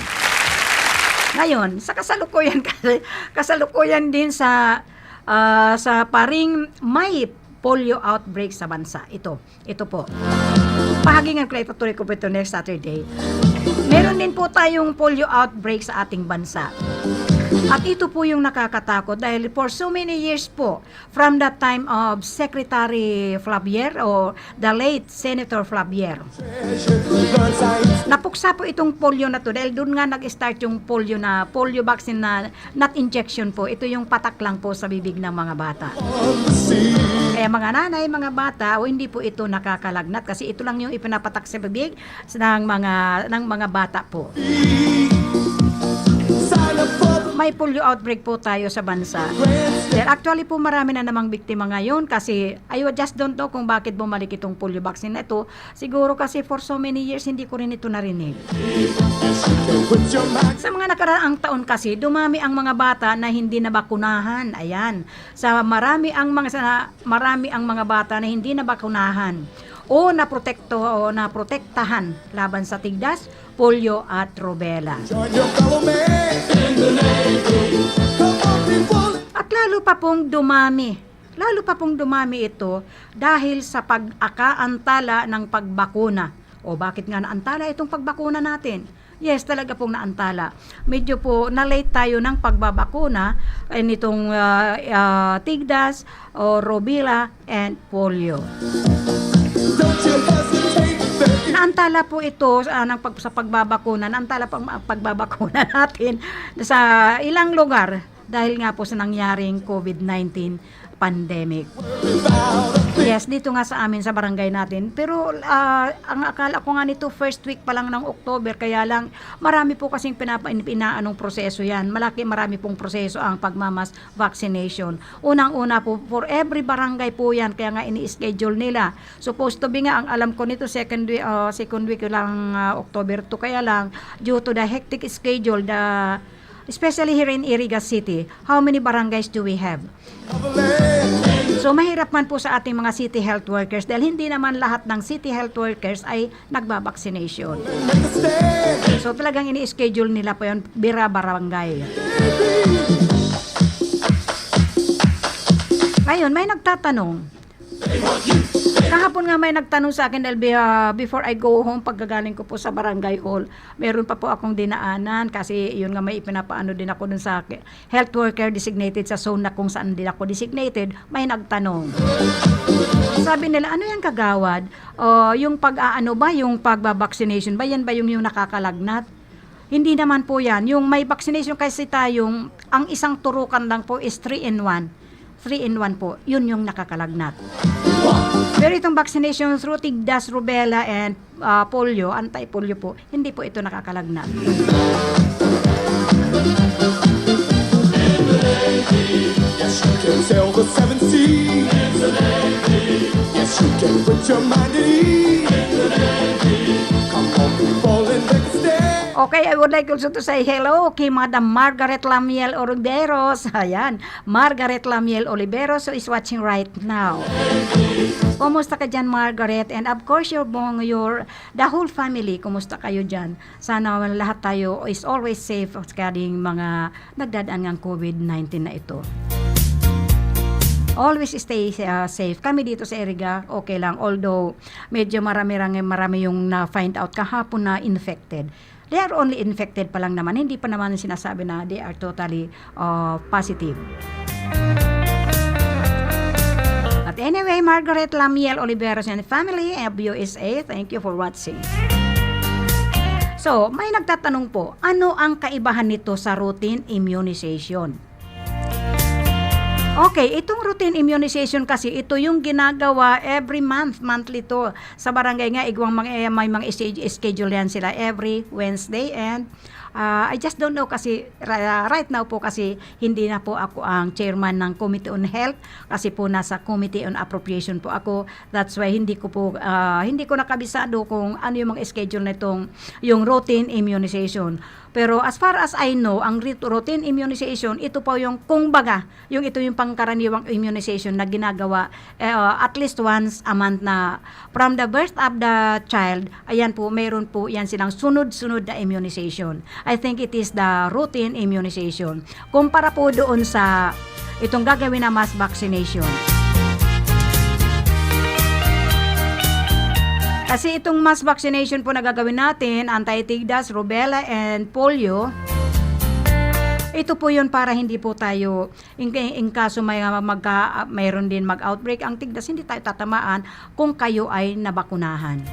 Ngayon, sa kasalukuyan kasi, kasalukuyan din sa ah, sa paring may polio outbreak sa bansa. Ito, ito po. Pahagingan ko lang, itutuloy ko po ito next Saturday. Meron din po tayong polio outbreak sa ating bansa. At ito po yung nakakatakot dahil for so many years po, from the time of Secretary Flavier o the late Senator Flavier, napuksa po itong polio na to dahil doon nga nag-start yung polio na polio vaccine na not injection po. Ito yung patak lang po sa bibig ng mga bata. Kaya mga nanay, mga bata, o hindi po ito nakakalagnat kasi ito lang yung ipinapatak sa bibig ng mga ng mga bata po. May polio outbreak po tayo sa bansa. Well, actually po marami na namang biktima ngayon kasi I just don't know kung bakit bumalik itong polio vaccine na ito. Siguro kasi for so many years hindi ko rin ito narinig. Sa mga nakaraang taon kasi, dumami ang mga bata na hindi nabakunahan. Ayan. Sa marami ang mga sa marami ang mga bata na hindi nabakunahan o naprotekto o naprotektahan laban sa tigdas, polio at rubella. Join your government. Come on, people. At lalo pa pong dumami. Lalo pa pong dumami ito dahil sa pag-akaantala ng pagbakuna. O bakit nga naantala itong pagbakuna natin? Yes, talaga pong naantala. Medyo po na-late tayo ng pagbabakuna eh, nitong ah, ah, tigdas o rubella and polio. Don't you hesitate, baby. Naantala po ito ah, ng pag, sa pagbabakuna. Naantala pang pagbabakuna natin sa ilang lugar dahil nga po sa nangyaring covid nineteen pandemic. Yes, dito nga sa amin sa barangay natin. Pero, ah, ang akala ko nga nito first week pa lang ng October, kaya lang marami po kasing pinapa-, in-, inaanong proseso yan. Malaki, marami pong proseso ang pagmamas vaccination. Unang-una po, for every barangay po yan, kaya nga ini-schedule nila. Supposed to be nga, ang alam ko nito, second week, ah, second week lang, ah, October two, kaya lang, due to the hectic schedule, the, especially here in Iriga City, how many barangays do we have? So, mahirap man po sa ating mga city health workers dahil hindi naman lahat ng city health workers ay nagba-vaccination. So, talagang ini-schedule nila po yun, bira barangay. Ngayon, may nagtatanong. Kahapon nga may nagtanong sa akin, L B, ah, before I go home, pagkagaling ko po sa barangay hall, meron pa po akong dinaanan kasi yun nga may ipinapaano din ako dun sa ki-, health worker designated sa zone na kung saan din ako designated, may nagtanong. Sabi nila, "Ano yan, kagawad? O, yung pag-aano ba, yung pagba-vaccination ba, yan ba yung, yung nakakalagnat?" Hindi naman po yan. Yung may vaccination kasi tayong, ang isang turukan lang po is three in one. Three in one po. Yun yung nakakalagnat. Pero itong vaccination through tigdas, rubella, and, ah, polio, anti-polio po, hindi po ito nakakalagnat. Yes, you can sail the seven seas. Yes, you can put your mind at ease. Come on, people, and make a stand. Okay, I would like also to say hello kay Madam Margaret Lamiel Oliveros. Ayan, Margaret Lamiel Oliveros, who is watching right now. Kumusta ka dyan, Margaret? And of course, your, your, the whole family, kumusta kayo dyan? Sana lahat tayo is always safe sa kading mga nagdadaan ng covid nineteen na ito. Always stay, ah, safe. Kami dito sa Iriga, okay lang. Although, medyo marami-rami, marami yung na-find out kahapon na infected. They are only infected pa lang naman. Hindi pa naman sinasabi na they are totally, ah, positive. But anyway, Margaret Lamiel Oliveros and family of U S A, thank you for watching. So, may nagtatanong po, ano ang kaibahan nito sa routine immunization? Okay, itong routine immunization kasi, ito yung ginagawa every month, monthly to. Sa barangay nga, igwang mga, eh, may mga sch-, schedule yan sila every Wednesday and, ah, I just don't know kasi ra-, right now po kasi hindi na po ako ang chairman ng Committee on Health kasi po nasa Committee on Appropriation po ako. That's why hindi ko po, ah, hindi ko nakabisado kung ano yung mga schedule nitong, yung routine immunization. Pero as far as I know, ang rit-, routine immunization, ito po yung, kung baga, yung ito yung pangkaraniwang immunization na ginagawa, eh, uh, at least once a month na from the birth of the child, ayan po, mayroon po yan silang sunod-sunod na immunization. I think it is the routine immunization. Kumpara po doon sa itong gagawin na mass vaccination. Kasi itong mass vaccination po na gagawin natin, anti-tigdas, rubella, and polio, ito po yun para hindi po tayo, in, in kaso may, magka, mayroon din mag-outbreak ang tigdas, hindi tayo tatamaan kung kayo ay nabakunahan.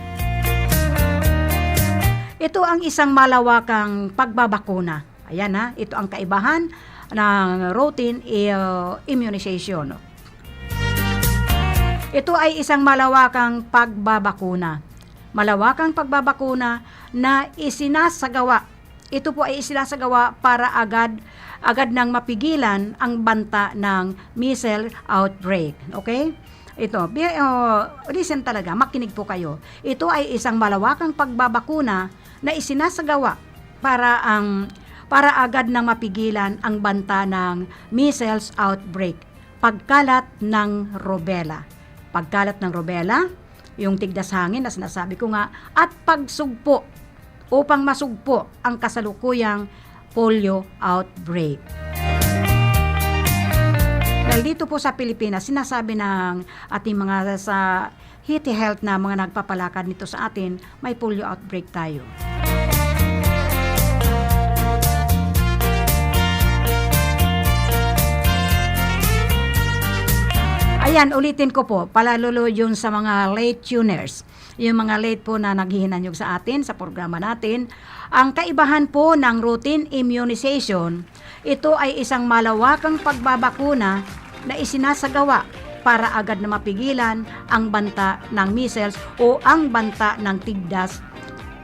Ito ang isang malawakang pagbabakuna. Ayan ha, ito ang kaibahan ng routine i-, immunization. Ito ay isang malawakang pagbabakuna. Malawakang pagbabakuna na isinasagawa. Ito po ay isinasagawa para agad, agad nang mapigilan ang banta ng measles outbreak. Okay? Ito, bi-, oh, listen talaga, makinig po kayo. Ito ay isang malawakang pagbabakuna na isinasagawa para ang, para agad nang mapigilan ang banta ng measles outbreak, pagkalat ng rubella. Pagkalat ng rubella, yung tigdas hangin na sinasabi ko nga, at pagsugpo upang masugpo ang kasalukuyang polio outbreak. Dahil dito po sa Pilipinas, sinasabi ng ating mga sa City Health na mga nagpapalakad nito sa atin, may polio outbreak tayo. Ayan, ulitin ko po, palalalo yun sa mga late tuners. Yung mga late po na naghihinanyog sa atin, sa programa natin. Ang kaibahan po ng routine immunization, ito ay isang malawakang pagbabakuna na isinasagawa para agad na mapigilan ang banta ng measles o ang banta ng tigdas,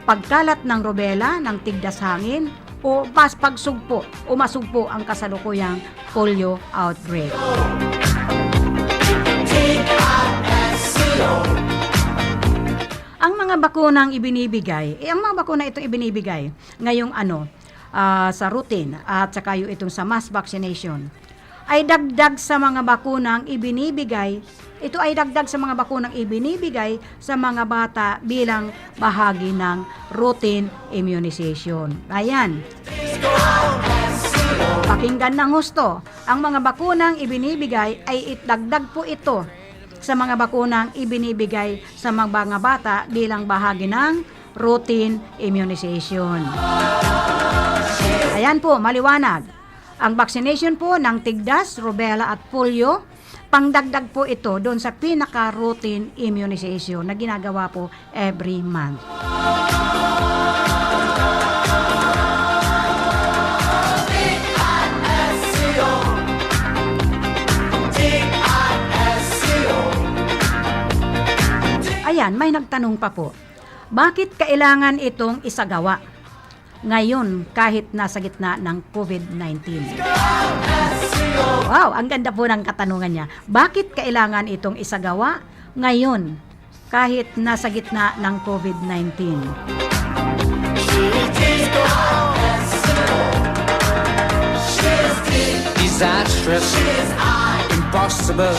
pagkalat ng rubella, ng tigdas hangin, o mas pagsugpo o masugpo ang kasalukuyang polio outbreak. Ang mga bakunang ibinibigay, eh, ang mga bakuna itong ibinibigay ngayong ano, ah, sa routine at saka yung itong sa mass vaccination, ay dagdag sa mga bakunang ibinibigay, ito ay dagdag sa mga bakunang ibinibigay sa mga bata bilang bahagi ng routine immunization. Ayan. Pakinggan ng husto, ang mga bakunang ibinibigay ay itdagdag po ito sa mga bakunang ibinibigay sa mga bata bilang bahagi ng routine immunization. Ayan po, maliwanag. Ang vaccination po ng tigdas, rubella at polio, pangdagdag po ito doon sa pinaka-routine immunization na ginagawa po every month. Ayan, may nagtanong pa po, bakit kailangan itong isagawa ngayon kahit nasa gitna ng covid nineteen? Wow, ang ganda po ng katanungan niya. Bakit kailangan itong isagawa ngayon kahit nasa gitna ng covid nineteen? Disastrous, impossible.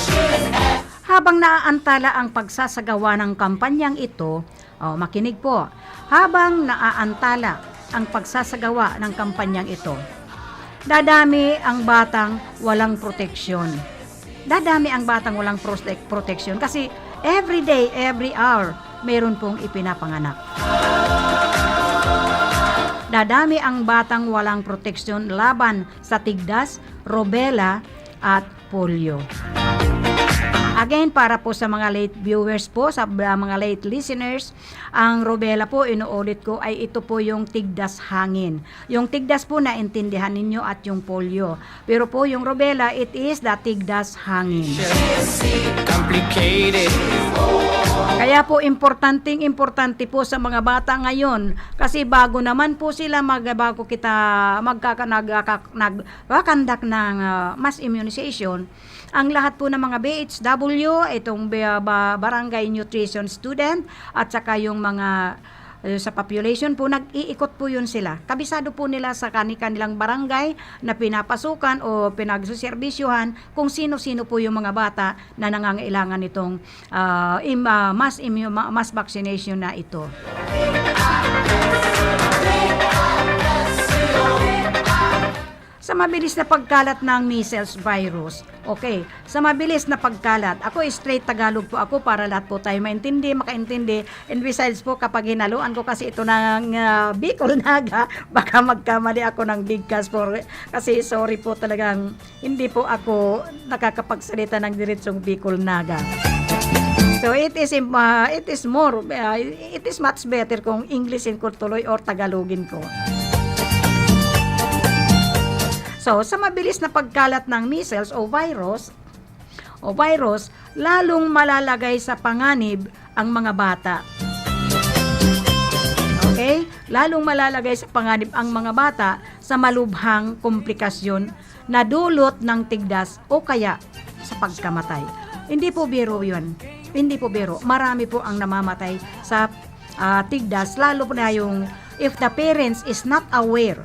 Habang naaantala ang pagsasagawa ng kampanyang ito, oh, makinig po, habang naaantala ang pagsasagawa ng kampanyang ito, dadami ang batang walang proteksyon. Dadami ang batang walang protek-, proteksyon kasi every day, every hour, meron pong ipinapanganak. Dadami ang batang walang proteksyon laban sa tigdas, rubella, at polio. Again, para po sa mga late viewers po, sa mga late listeners, ang rubella po, inuulit ko, ay ito po yung tigdas hangin. Yung tigdas po, naintindihan ninyo, at yung polio. Pero po, yung rubella, it is the tigdas hangin. Complicated. Kaya po, importanteng importante po sa mga bata ngayon. Kasi bago naman po sila mag-, bago kita magkaka-, nag-, nag-, nag-conduct ng, ah, mass immunization, ang lahat po ng mga B H W, itong ba-, ba-, barangay nutrition student, at saka yung mga, eh, sa population po, nag-iikot po yun sila. Kabisado po nila sa kani-kanilang barangay na pinapasukan o pinagsuserbisyohan kung sino-sino po yung mga bata na nangangailangan nitong, ah, im-, ah, mass immu-, ma-, mass vaccination na ito. Sa mabilis na pagkalat ng measles virus. Okay, sa mabilis na pagkalat. Ako, straight Tagalog po ako para lahat po tayo maintindi, makaintindi. And besides po, kapag hinaluan ko kasi ito ng, ah, Bicol Naga, baka magkamali ako ng bigkas po. Kasi sorry po, talagang hindi po ako nakakapagsalita ng diretsong Bicol Naga. So, it is im-, ah, it is more, ah, it is much better kung Englishin ko tuloy or Tagalogin ko. So, sa mabilis na pagkalat ng measles o virus, o virus, lalong malalagay sa panganib ang mga bata. Okay? Lalong malalagay sa panganib ang mga bata sa malubhang komplikasyon na dulot ng tigdas o kaya sa pagkamatay. Hindi po biro yun. Hindi po biro. Marami po ang namamatay sa, ah, tigdas, lalo po na yung if the parents is not aware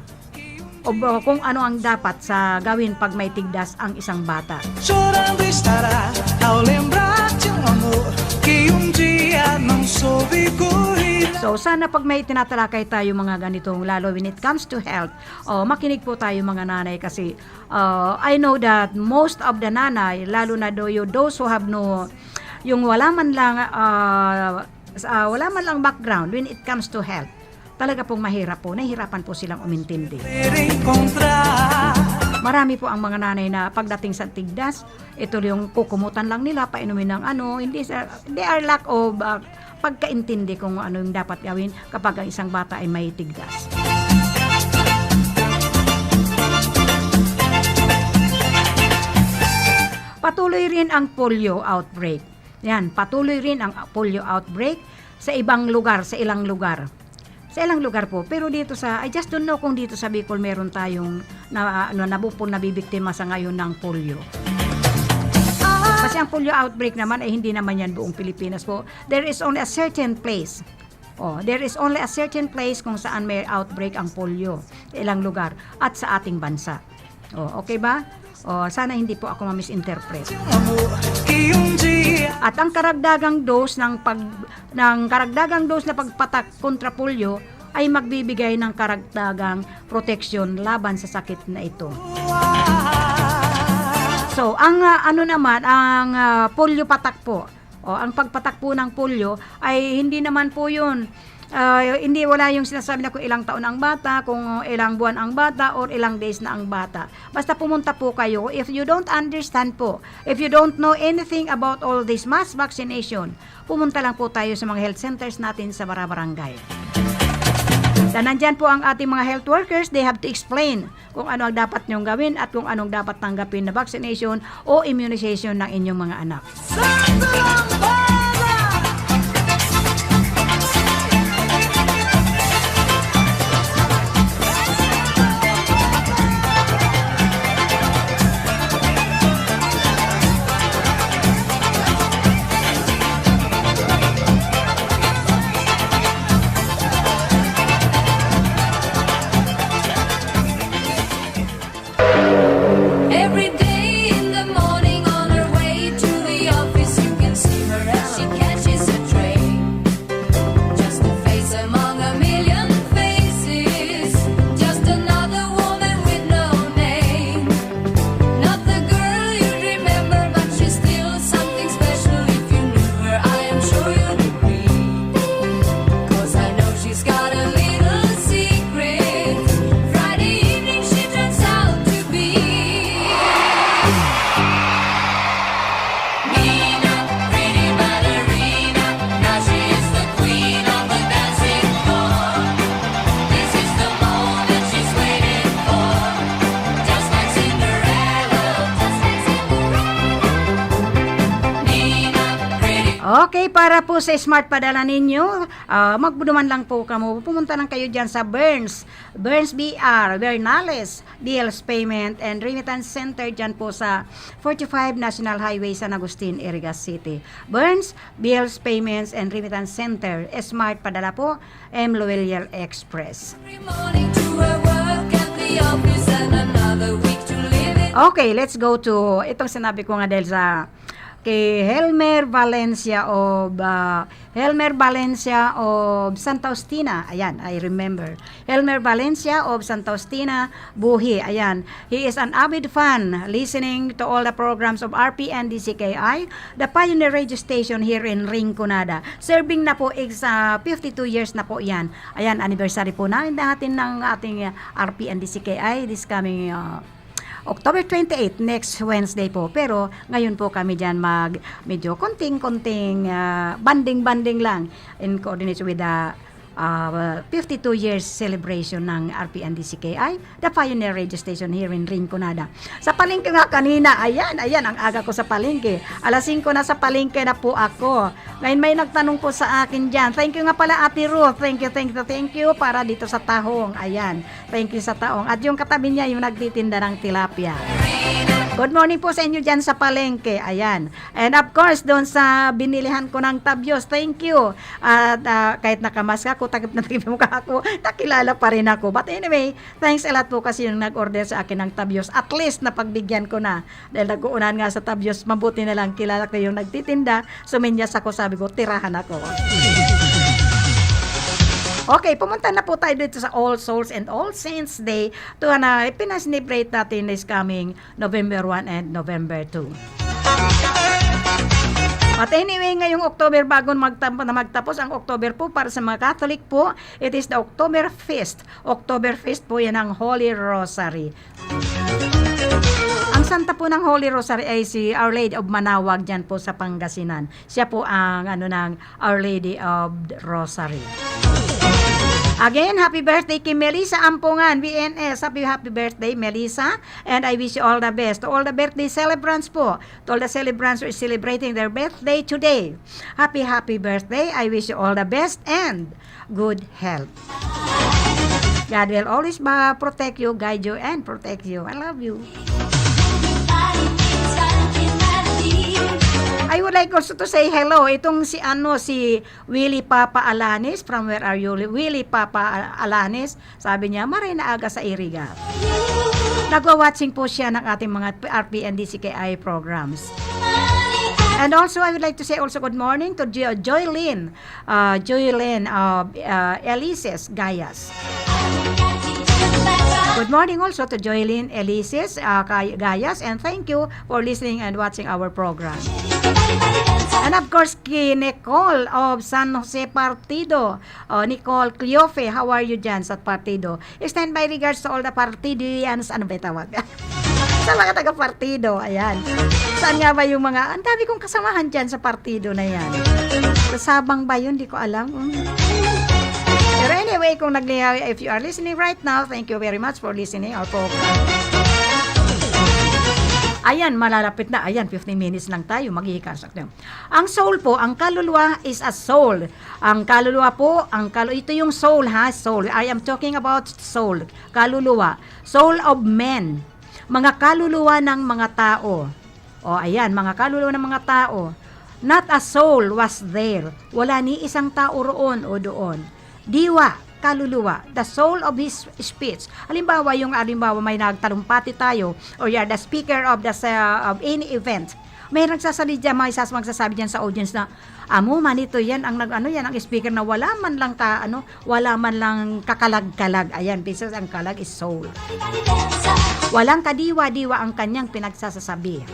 of, uh, kung ano ang dapat sa gawin pag may tigdas ang isang bata. Chorando estará ao lembrar de um amor que um dia não soube correr. So, sana pag may tinatalakay tayo mga ganitong, lalo when it comes to health, oh, makinig po tayo mga nanay kasi, uh, I know that most of the nanay, lalo na do-, those who have no, yung wala man lang, uh, s-, ah, wala man lang background when it comes to health, talaga pong mahirap po, nahihirapan po silang umintindi. Marami po ang mga nanay na pagdating sa tigdas, ito yung kukumutan lang nila, painumin ng ano, hindi sa, they are lack of, ah, pagkaintindi kung ano yung dapat gawin kapag ang isang bata ay may tigdas. Pat-, tuloy rin ang polio outbreak. Yan, patuloy rin ang polio outbreak sa ibang lugar, sa ilang lugar. Sa ilang lugar po. Pero dito sa, I just don't know kung dito sa Bicol meron tayong na, ano, nabupon, nabibiktima sa ngayon ng polio. Kasi ang polio outbreak naman ay hindi naman yan buong Pilipinas po. There is only a certain place. Oh, there is only a certain place kung saan may outbreak ang polio sa ilang lugar at sa ating bansa. Oh, okay ba? Oh, sana hindi po ako ma-misinterpret. At ang karagdagang dose ng pag-, ng karagdagang dose na pagpatak kontra polio ay magbibigay ng karagdagang proteksyon laban sa sakit na ito. So, ang, ah, ano naman, ang, ah, polio patak po, o ang pagpatak po ng polio ay hindi naman po yun, ah, hindi, wala yung sinasabi na kung ilang taon ang bata, kung ilang buwan ang bata, or ilang days na ang bata. Basta pumunta po kayo. If you don't understand po, if you don't know anything about all this mass vaccination, pumunta lang po tayo sa mga health centers natin sa barabarangay. Na nandyan po ang ating mga health workers, they have to explain kung ano ang dapat niyong gawin at kung anong dapat tanggapin na vaccination o immunization ng inyong mga anak. Every day in the morning on her way to the office, you can see her as she catches a train. Just a face among a million faces, just another woman with no name. Not the girl you'd remember, but she's still something special. If you knew her, I am sure you'd agree. 'Cause I know she's got a little secret. Friday evening she turns out to be Nina, pretty ballerina. Now she is the queen of the dancing floor. This is the moment she's waiting for. Just like Cinderella, just like Cinderella. Nina, pretty. Okay, para po sa smart padala ninyo, ah, magduman lang po kamo. Pumunta lang kayo dyan sa Burns, Burns B R, Bernales, Bills Payment and Remittance Center dyan po sa forty-five National Highway, San Agustin, Iriga City. Burns, Bills Payments and Remittance Center, Smart Padala po, M Loeliel Express. Every morning to her work at the office and another week to live in. Okay, let's go to itong sinabi ko nga dahil sa kay Helmer Valencia of, ah, Helmer Valencia of Santa Justina. Ayan, I remember. Helmer Valencia of Santa Justina, Buhi. Ayan, he is an avid fan, listening to all the programs of R P N D C K I, the pioneer radio station here in Rinconada. Serving na po, is, ah, fifty-two years na po yan. Ayan, anniversary po natin ng ating, ah, R P N D C K I this coming, ah, October twenty-eight, next Wednesday po. Pero ngayon po kami diyan mag, medyo konting-konting, ah, banding-banding lang in coordination with the, ah, fifty-two years celebration ng R P N D C K I, the pioneer radio station here in Rinconada. Sa palengke nga kanina, ayan, ayan, ang aga ko sa palengke. Alas singko na sa palengke na po ako. Ngayon may nagtanong po sa akin diyan. Thank you nga pala, Ate Ruth. Thank you, thank you, thank you para dito sa tahong. Ayan. Thank you sa taong. At yung katabi niya, yung nagtitinda ng tilapia. Good morning po sa inyo dyan sa palengke. Ayan. And of course, doon sa binilihan ko ng tabyos, thank you. At, ah, kahit nakamask ako, takip na takip yung mukha ko, nakilala pa rin ako. But anyway, thanks a lot po kasi yung nag-order sa akin ng tabyos. At least, napagbigyan ko na. Dahil nag-uunahan nga sa tabyos, mabuti na lang kilala ko yung nagtitinda. Sumenyas ako, sabi ko, "Tirahan ako." Okay, pumunta na po tayo dito sa All Souls and All Saints Day. Ito na, ipinaselebrate natin this coming November one and November two. But anyway, ngayong October, bago magtampo na magtapos ang October po, para sa mga Catholic po, it is the October Feast. October Feast po, yan ang Holy Rosary. Ang santa po ng Holy Rosary ay si Our Lady of Manawag, dyan po sa Pangasinan. Siya po ang, ano, ng Our Lady of Rosary. Again, happy birthday kay Melissa Ampongan, V N S. Happy, happy birthday, Melissa. And I wish you all the best. To all the birthday celebrants po, to all the celebrants who is celebrating their birthday today, happy, happy birthday. I wish you all the best and good health. God will always ba protect you, guide you, and protect you. I love you. I would like also to say hello. Itong si ano, si Willie Papa Alanis. From where are you, Willie Papa Alanis? Sabi niya, "Maray na aga sa Iriga." Nagwa-watching po siya ng ating mga R P N D C K I programs. And also, I would like to say also good morning to Jo-, Joylyn, uh, Joylyn, uh, uh, Elises Gayas. Good morning also to Joylyn Elises, uh, Kay-, Gayas, and thank you for listening and watching our program. And of course, kay Nicole of San Jose Partido. Oh, Nicole Cleofe, how are you dyan sa partido? Extend my regards to all the partidians. Ano ba yung tawag? Sa mga taga-partido, ayan. Saan nga ba yung mga, ang dami kong kasamahan dyan sa partido na yan. Sa Sabang ba yun? Di ko alam. Mm. Pero anyway, kung nag-, if you are listening right now, thank you very much for listening our program. Ayan, malalapit na. Ayan, fifteen minutes lang tayo. Maghihikas ako. Ang soul po, ang kaluluwa is a soul. Ang kaluluwa po, ang kalu-, ito yung soul ha, soul. I am talking about soul. Kaluluwa. Soul of men. Mga kaluluwa ng mga tao. O, ayan, mga kaluluwa ng mga tao. Not a soul was there. Wala ni isang tao roon o doon. Diwa, kaluluwa, the soul of his speech. Halimbawa, yung halimbawa may nagtalumpati tayo, or you are the speaker of the sa-, of any event. May nagsasalita, may sas-, magsasabi diyan sa audience na, "Amo man ito, yan ang nag-, ano, yan ang speaker na wala man lang ka, ano, wala man lang kakalag-kalag." Ayan, because ang kalag is soul. Walang kadiwa-diwa ang kanyang pinagsasabi.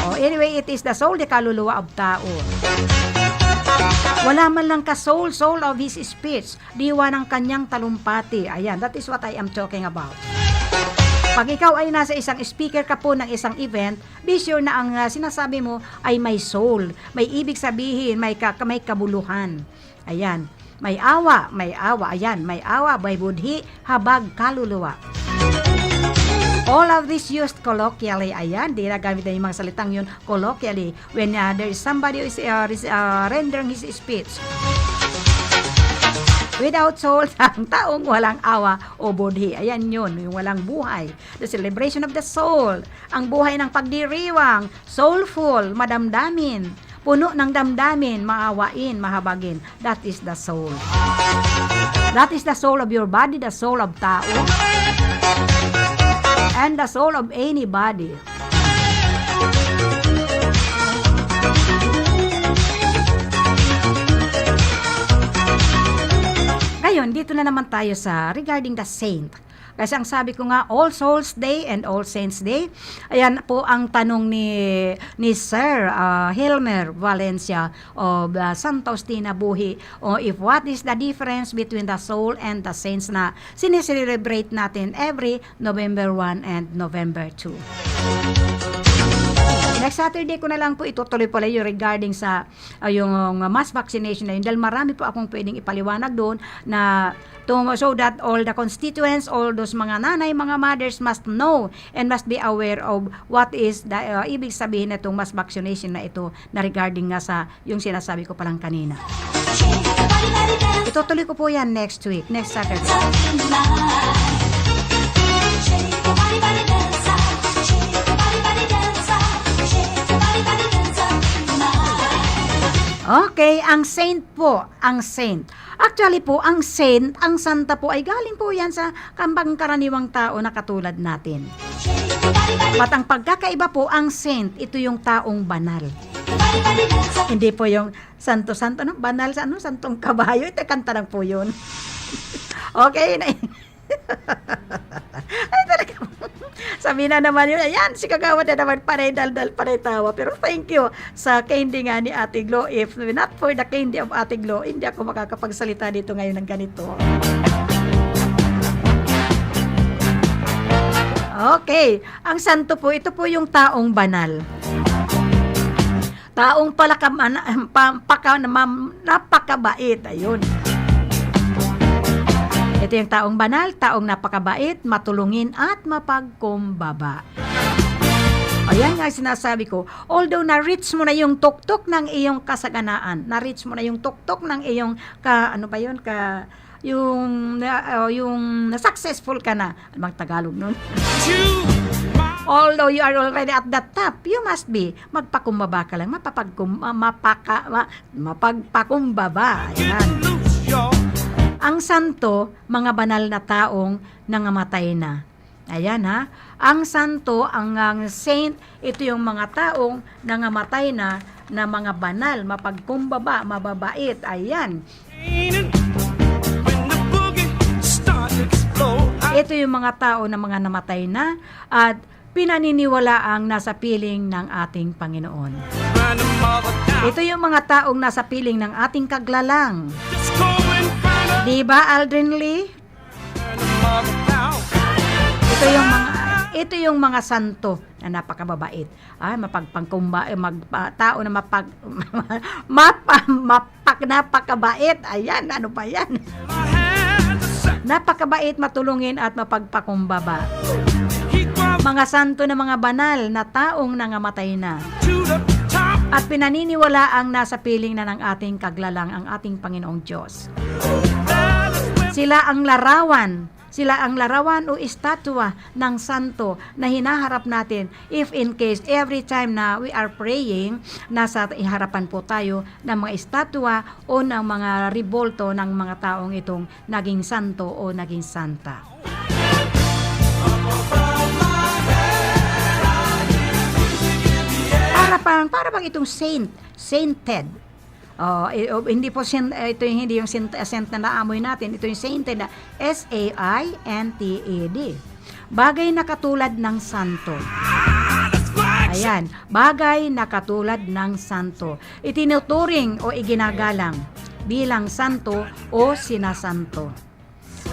Oh, anyway, it is the soul, the kaluluwa of tao. Wala man lang ka soul, soul of his speech. Diwa ng kanyang talumpati. Ayan, that is what I am talking about. Pag ikaw ay nasa isang speaker ka po ng isang event, be sure na ang, ah, sinasabi mo ay may soul. May ibig sabihin, may ka-, may kabuluhan. Ayan. May awa, may awa. Ayan, may awa, may budhi, habag, kaluluwa. All of this used colloquially. Ayan, di na gamit na yung mga salitang yun colloquially. When, uh, there is somebody who is, uh, res-, uh, rendering his speech. Without soul, ang taong walang awa o budhi. Ayan yun, yung walang buhay. The celebration of the soul. Ang buhay ng pagdiriwang, soulful, madamdamin. Puno ng damdamin, maawain, mahabagin. That is the soul. That is the soul of your body, the soul of tao, and the soul of anybody. Ngayon, dito na naman tayo sa regarding the saint. Kasi ang sabi ko nga, All Souls Day and All Saints Day. Ayan po ang tanong ni, ni Sir, ah, Helmer Valencia of, ah, Santa Justina Buhi. O, if what is the difference between the soul and the saints na sineselebrate natin every November one and November two? Next Saturday ko na lang po itutuloy pala yung regarding sa, ah, yung mass vaccination na yun. Dahil marami po akong pwedeng ipaliwanag doon na to, so that all the constituents, all those mga nanay, mga mothers must know and must be aware of what is the, uh, ibig sabihin na itong mass vaccination na ito na regarding nga sa yung sinasabi ko palang kanina. Itutuloy ko po yan next week, next Saturday. Okay, ang saint po, ang saint. Actually po, ang saint, ang santa po ay galing po yan sa kambang karaniwang tao na katulad natin. At ang pagkakaiba po, ang saint, ito yung taong banal. Hindi po yung santo-santo, ano? Banal sa ano? Santong kabayo. Ito, kanta lang po yun. Okay, na. Ay, talaga. Sabi na naman yun. Ayan, si Kagawad na naman, panay daldal, panay tawa. Pero thank you sa candy nga ni Ate Glo. If not for the candy of Ate Glo, hindi ako makakapagsalita dito ngayon ng ganito. Okay. Ang santo po, ito po yung taong banal. Taong palakam-, ana-, pa-, paka-, mam-, napakabait. Ayun. Ito yung taong banal, taong napakabait, matulungin at mapagkumbaba. O yan nga sinasabi ko, although na-reach mo na yung tuktok ng iyong kasaganaan, na-reach mo na yung tuktok ng iyong ka, ano ba yun, ka, yung, na, oh, yung na-successful ka na. Ano bang Tagalog nun? Although you are already at the top, you must be, magpakumbaba ka lang, mapapagkum-, ma-, mapaka-, ma-, mapagpakumbaba. Ayan. Ang santo, mga banal na taong nangamatay na. Ayan, ha. Ang santo, ang, ang saint, ito yung mga taong nangamatay na, na mga banal, mapagkumbaba, mababait. Ayan. Ito yung mga tao na mga namatay na at pinaniniwalaang nasa piling ng ating Panginoon. Ito yung mga taong nasa piling ng ating Kaglalang. Di ba, Aldrin Lee? Ito yung mga, ito yung mga santo na napakababait. Ay, mapagpangkumba-, eh, magpa-, tao na mapag-, mapa-, mapak-, napakabait. Ayan, ano pa yan? Napakabait, matulungin at mapagpakumbaba. Mga santo na mga banal na taong nangamatay na. At pinaniniwalaang nasa piling na ng ating Kaglalang ang ating Panginoong Diyos. Sila ang larawan, sila ang larawan o estatwa ng santo na hinaharap natin if in case every time na we are praying, nasa harapan po tayo ng mga estatwa o ng mga rebulto ng mga taong itong naging santo o naging santa. Para pang, para bang itong saint, sainted. Oh, i-, oh, hindi po sin-, eh, ito yung, hindi yung sint-, scent na naamoy natin. Ito yung sainted na S A I N T E D. Bagay na katulad ng santo. Ayan, bagay na katulad ng santo. Itinuturing o iginagalang bilang santo o sinasanto.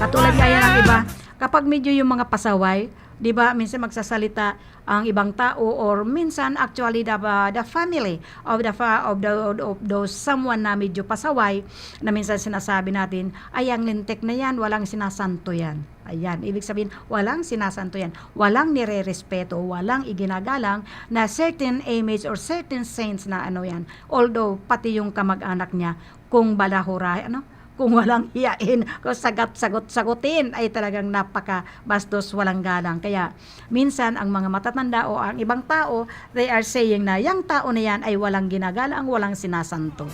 Katulad nga yan ang iba, kapag medyo yung mga pasaway, di ba, minsan magsasalita ang ibang tao or minsan actually the, the family of the fa-, of the, of those someone na medyo pasaway na minsan sinasabi natin, "Ay, ang lintik na yan, walang sinasanto yan." Ayan, ibig sabihin, walang sinasanto yan, walang nirerespeto, walang iginagalang na certain image or certain saints na ano yan. Although, pati yung kamag-anak niya, kung balahura-, ano, kung walang hiyain, kung sagat-sagot-sagutin, ay talagang napakabastos, walang galang. Kaya, minsan, ang mga matatanda o ang ibang tao, they are saying na, "Yang tao na yan ay walang ginagalang, walang sinasanto."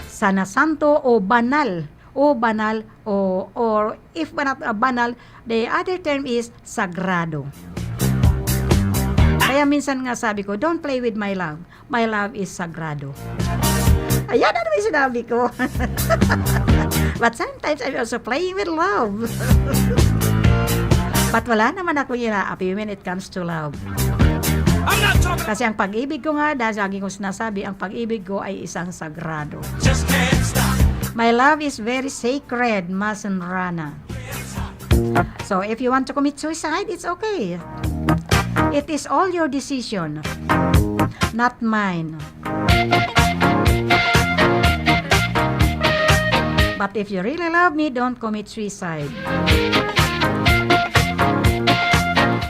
Sana santo o banal, o banal, o, or if ba not, uh, banal, the other term is sagrado. Kaya minsan nga sabi ko, "Don't play with my love. My love is sagrado." Ayan, ano yung sinabi ko? But sometimes I'm also playing with love. But wala naman akong inaapi when it comes to love. Kasi ang pag-ibig ko nga, dahil lagi kong sinasabi, ang pag-ibig ko ay isang sagrado. My love is very sacred, Masen Rana. So, if you want to commit suicide, it's okay. It is all your decision, not mine. But if you really love me, don't commit suicide.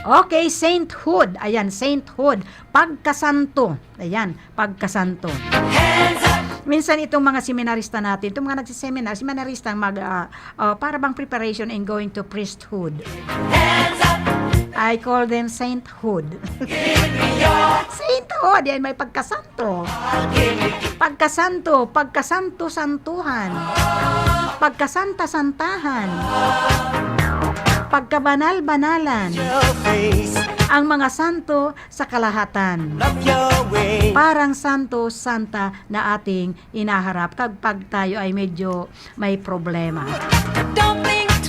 Okay, sainthood. Ayan, sainthood. Pagkasanto. Ayan, pagkasanto. Minsan itong mga seminarista natin, itong mga nagsiseminar, seminarista mag, ah, ah, para bang preparation in going to priesthood. I call them sainthood. Sainthood, yan may pagkasanto. Pagkasanto, pagkasanto-santuhan. Pagkasanta-santahan. Pagkabanal-banalan. Ang mga santo sa kalahatan. Parang santo, santa na ating inaharap kapag tayo ay medyo may problema.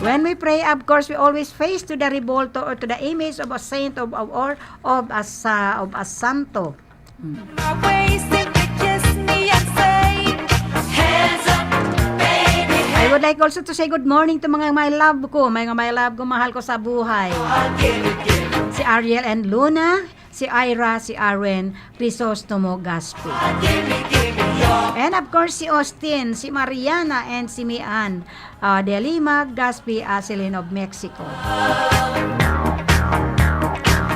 When we pray, of course, we always face to the rebulto or to the image of a saint of, of, or of a sa-, of a santo. Mm. I would like also to say good morning to mga my love ko, mga my love ko, mahal ko sa buhay. Si Ariel and Luna, si Ira, si Arwen, Crisostomo Gaspi. And of course, si Austin, si Mariana, and si Mian, uh, de Lima, Gaspi, Asilin of Mexico.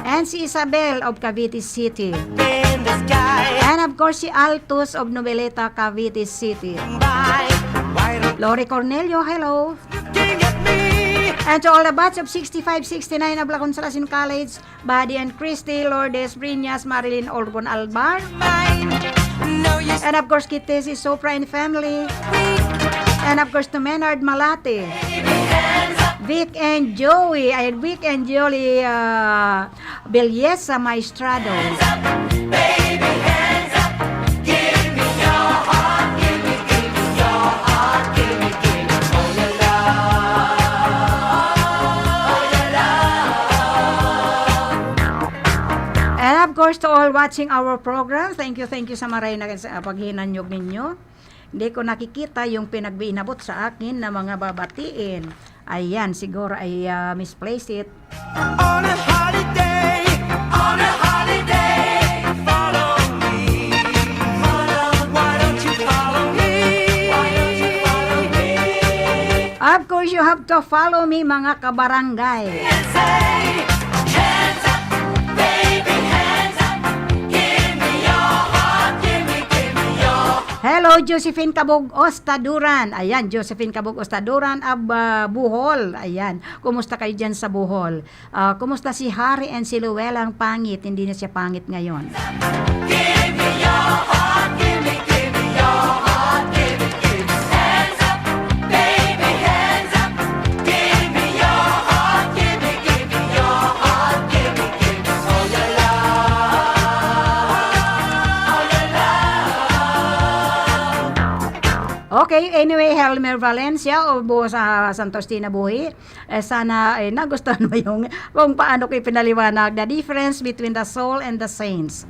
And si Isabel of Cavite City. And of course, si Altus of Noveleta, Cavite City. Lori Cornelio, hello. And to all the batch of sixty-five, sixty-nine of La Consolacion College, Buddy and Christy, Lourdes Briñas, Marilyn Orbon Albar. And of course, Kitesi Sopra and family. And of course, to Menard Malate. Vic and Joey, ay, Vic and Joey, uh, Belleza Maestrado. And of course, to all watching our program, thank you, thank you sa maray na sa paghinanyog ninyo. Hindi ko nakikita yung pinagbiinabot sa akin na mga babatiin. Ayan, siguro ay, ah, misplace it. On a holiday, on a holiday, follow me. Why don't you follow me? Of course, you have to follow me, mga kabarangay. And say, "Hands up, baby, hands up. Give me your heart, give me, give me your." Hello, Josephine Kabog Ostaduran. Ayan, Josephine Kabog Ostaduran, ab, ah, Bohol. Ayan, kumusta kayo dyan sa Bohol? Ah, kumusta si Harry and si Luella ang pangit? Hindi na siya pangit ngayon. Give me your heart, give me, give me your heart, give me, give me. Hands up, baby, hands up. Give me your heart, give me, give me your heart, give me, give me all your love, all your love. Okay, anyway, Helmer Valencia o Bo sa Santa Justina Buhi. Eh, sana, eh, nagustuhan mo yung kung paano ko ipinaliwanag the difference between the soul and the saints.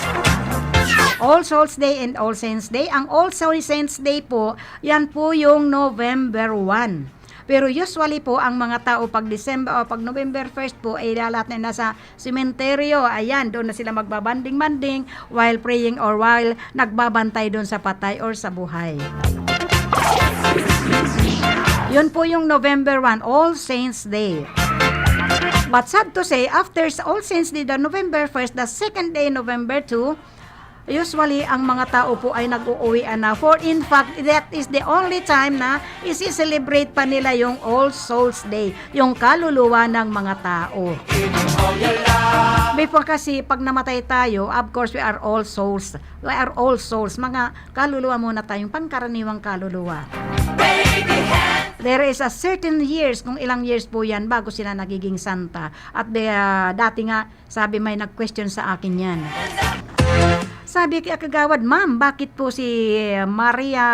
All Souls Day and All Saints Day. Ang All Souls Saints Day po, yan po yung November one. Pero usually po, ang mga tao pag December o pag November first po, ay lahat na nasa sementeryo. Ayan, doon na sila magbabanding-banding while praying or while nagbabantay doon sa patay or sa buhay. Yun po yung November one, All Saints Day. But sad to say, after sa All Saints Day, the November first, the second day, November two, usually, ang mga tao po ay nag-uuwian na. For in fact, that is the only time na isi-celebrate pa nila yung All Souls Day, yung kaluluwa ng mga tao. Before kasi, pag namatay tayo, of course, we are all souls. We are all souls. Mga kaluluwa muna tayong pangkaraniwang kaluluwa. There is a certain years, kung ilang years po yan, bago sila nagiging santa. At the, ah, dati nga, sabi may nag-question sa akin yan. Sabi kay Kagawad, "Ma'am, bakit po si Maria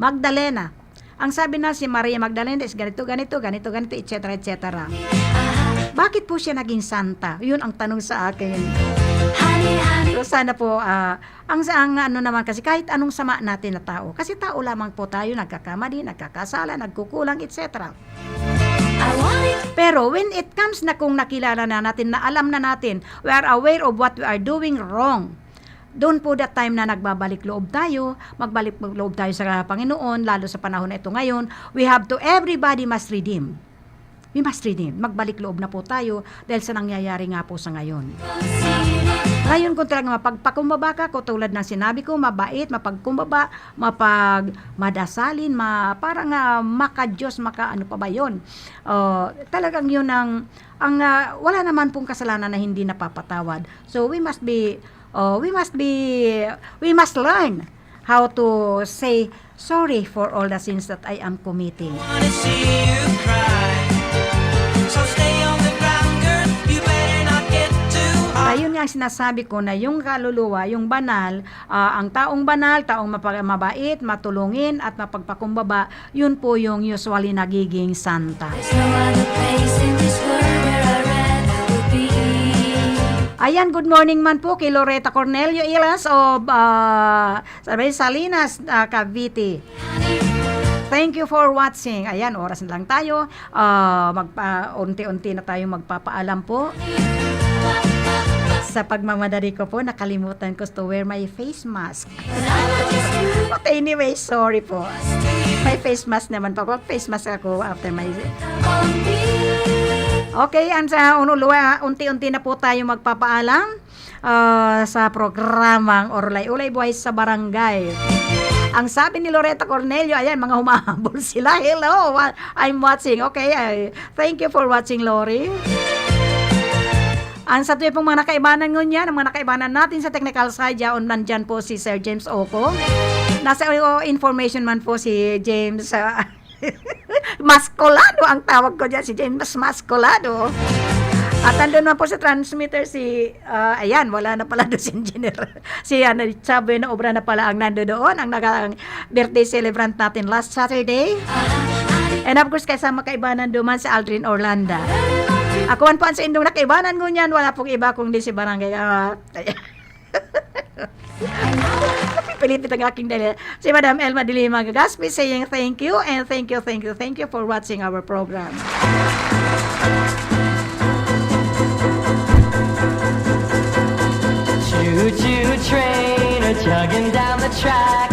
Magdalena?" Ang sabi na si Maria Magdalena is ganito, ganito, ganito, ganito, et cetera, et cetera. Bakit po siya naging santa? Yun ang tanong sa akin. So, sana po, ah, ang, ang ano naman kasi, kahit anong sama natin na tao, kasi tao lamang po tayo, nagkakamali, nagkakasala, nagkukulang, et cetera. Pero when it comes na kung nakilala na natin, na alam na natin, we are aware of what we are doing wrong, doon po that time na nagbabalik loob tayo, magbalik loob tayo sa Panginoon, lalo sa panahon na ito ngayon, we have to, everybody must redeem. We must redeem. Magbalik loob na po tayo dahil sa nangyayari nga po sa ngayon. Ngayon, kung talaga mapagpakumbaba ka, katulad ng sinabi ko, mabait, mapagkumbaba, mapag-, madasalin, ma-, parang, ah, maka-Diyos, maka-ano pa ba yun? Oh, talagang yun ang, ang, ah, wala naman pong kasalanan na hindi napapatawad. So, we must be, oh, we must be, we must learn how to say sorry for all the sins that I am committing. Wanna see you cry. So stay on the ground, girl. You better not get too high. Ayun nga ang sinasabi ko na yung kaluluwa, yung banal, ah, ang taong banal, taong mapa-, mabait, matulungin, at mapagpakumbaba, yun po yung usually nagiging santa. There's no other place in this world where I'd rather be. Ayan, good morning man po kay Loretta Cornelio Ilas of, ah, sa may Salinas, ah, Cavite. Thank you for watching. Ayan, oras na lang tayo. Ah, magpa-, unti-unti na tayong magpapaalam po. Sa pagmamadali ko po, nakalimutan ko to wear my face mask. But anyway, sorry po. May face mask naman po ako. Face mask ako after my... Okay, ang sa unuluwa, unti-unti na po tayo magpapaalam ah, sa programang Orolay-Olay Buhay sa Barangay. Ang sabi ni Loretta Cornelio, ayan, mga humahabol sila. Hello, wa- I'm watching. Okay, ay, thank you for watching, Lori. Ang sa tuwi pong mga nakaibanan ngunyan, ang mga nakaibanan natin sa technical side, yaon nandyan po si Sir James Oco. Nasa oh, information man po si James ah, Mascolado ang tawag ko dyan, si James Mascolado. At nandun man po sa transmitter si, ah, ayan, wala na pala doon si engineer. Si ano, Chaboy na obra na pala ang nando doon, ang nag- birthday celebrant natin last Saturday. And of course, kasama kaibanan duman si Aldrin Orlando. Ako man po ang sa indong nakaibanan ngunyan, wala pong iba kundi si Barangay. Ah, napipilipit ang aking dali. Si Madam Elma de Lima Gagaspi saying thank you and thank you, thank you, thank you for watching our program. Choo-choo train a chugging down the track.